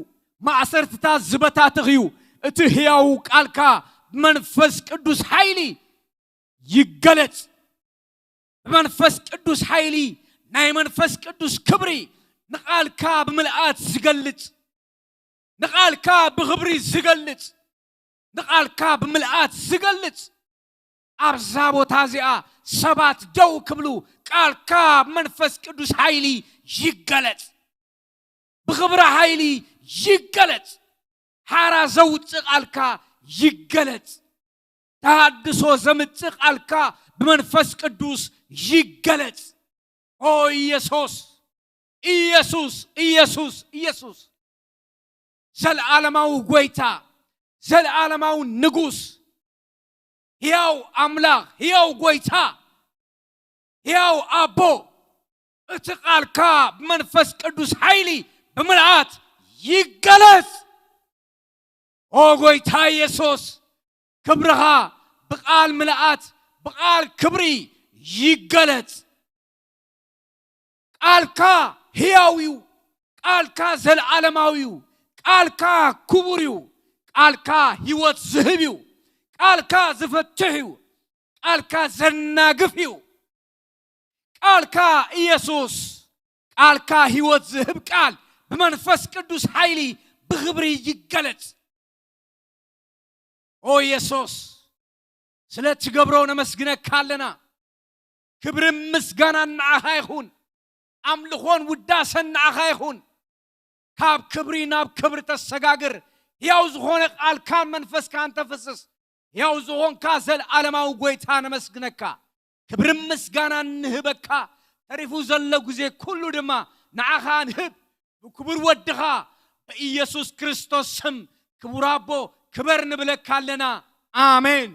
ማእሰርትታት ዝበታትኽ እዩ። እቲ ህያው ቃልካ ብመንፈስ ቅዱስ ሓይሊ ይገለጽ። ብመንፈስ ቅዱስ ሓይሊ፣ ናይ መንፈስ ቅዱስ ክብሪ ንቓልካ ብምልኣት ዝገልጽ፣ ንቓልካ ብኽብሪ ዝገልጽ፣ ንቓልካ ብምልኣት ዝገልጽ፣ ኣብዛ ቦታ እዚኣ ሰባት ደው ክብሉ ቃልካ ብመንፈስ ቅዱስ ሓይሊ ይገለጽ። ብኽብሪ ሓይሊ ይገለጽ። ሓራ ዘውጽእ ቃልካ ይገለጽ። ተሃድሶ ዘምጽእ ቃልካ ብመንፈስ ቅዱስ ይገለጽ። ኦ ኢየሱስ፣ ኢየሱስ፣ ኢየሱስ፣ ኢየሱስ፣ ዘልዓለማዊ ጎይታ፣ ዘልዓለማዊ ንጉስ፣ ሕያው ኣምላኽ፣ ሕያው ጎይታ፣ ሕያው ኣቦ፣ እቲ ቃልካ ብመንፈስ ቅዱስ ሓይሊ ብምልኣት ይገለጽ። ኦ ጎይታ ኢየሱስ፣ ክብርኻ ብቃል ምልኣት፣ ብቃል ክብሪ ይገለጽ። ቃልካ ሕያው እዩ። ቃልካ ዘለዓለማዊ እዩ። ቃልካ ክቡር እዩ። ቃልካ ህይወት ዝህብ እዩ። ቃልካ ዝፈትሕ እዩ። ቃልካ ዘናግፍ እዩ። ቃልካ ኢየሱስ፣ ቃልካ ህይወት ዝህብ ቃል ብመንፈስ ቅዱስ ሓይሊ ብኽብሪ ይገለጽ። ኦ ኢየሱስ፣ ስለ ትገብሮ ነመስግነካ ኣለና። ክብርን ምስጋናን ንዓኻ ይኹን። ኣምልኾን ውዳሰን ንዓኻ ይኹን። ካብ ክብሪ ናብ ክብሪ ተሰጋግር። ሕያው ዝኾነ ቃልካን መንፈስካን ተፍስስ። ሕያው ዝኾንካ ዘልዓለማዊ ጎይታ ነመስግነካ። ክብርን ምስጋናን ንህበካ። ተሪፉ ዘሎ ግዜ ኩሉ ድማ ንዓኻ ንህብ። ብክቡር ወድኻ ብኢየሱስ ክርስቶስ ስም ክቡር ኣቦ ክበር ንብለካ ኣለና። ኣሜን።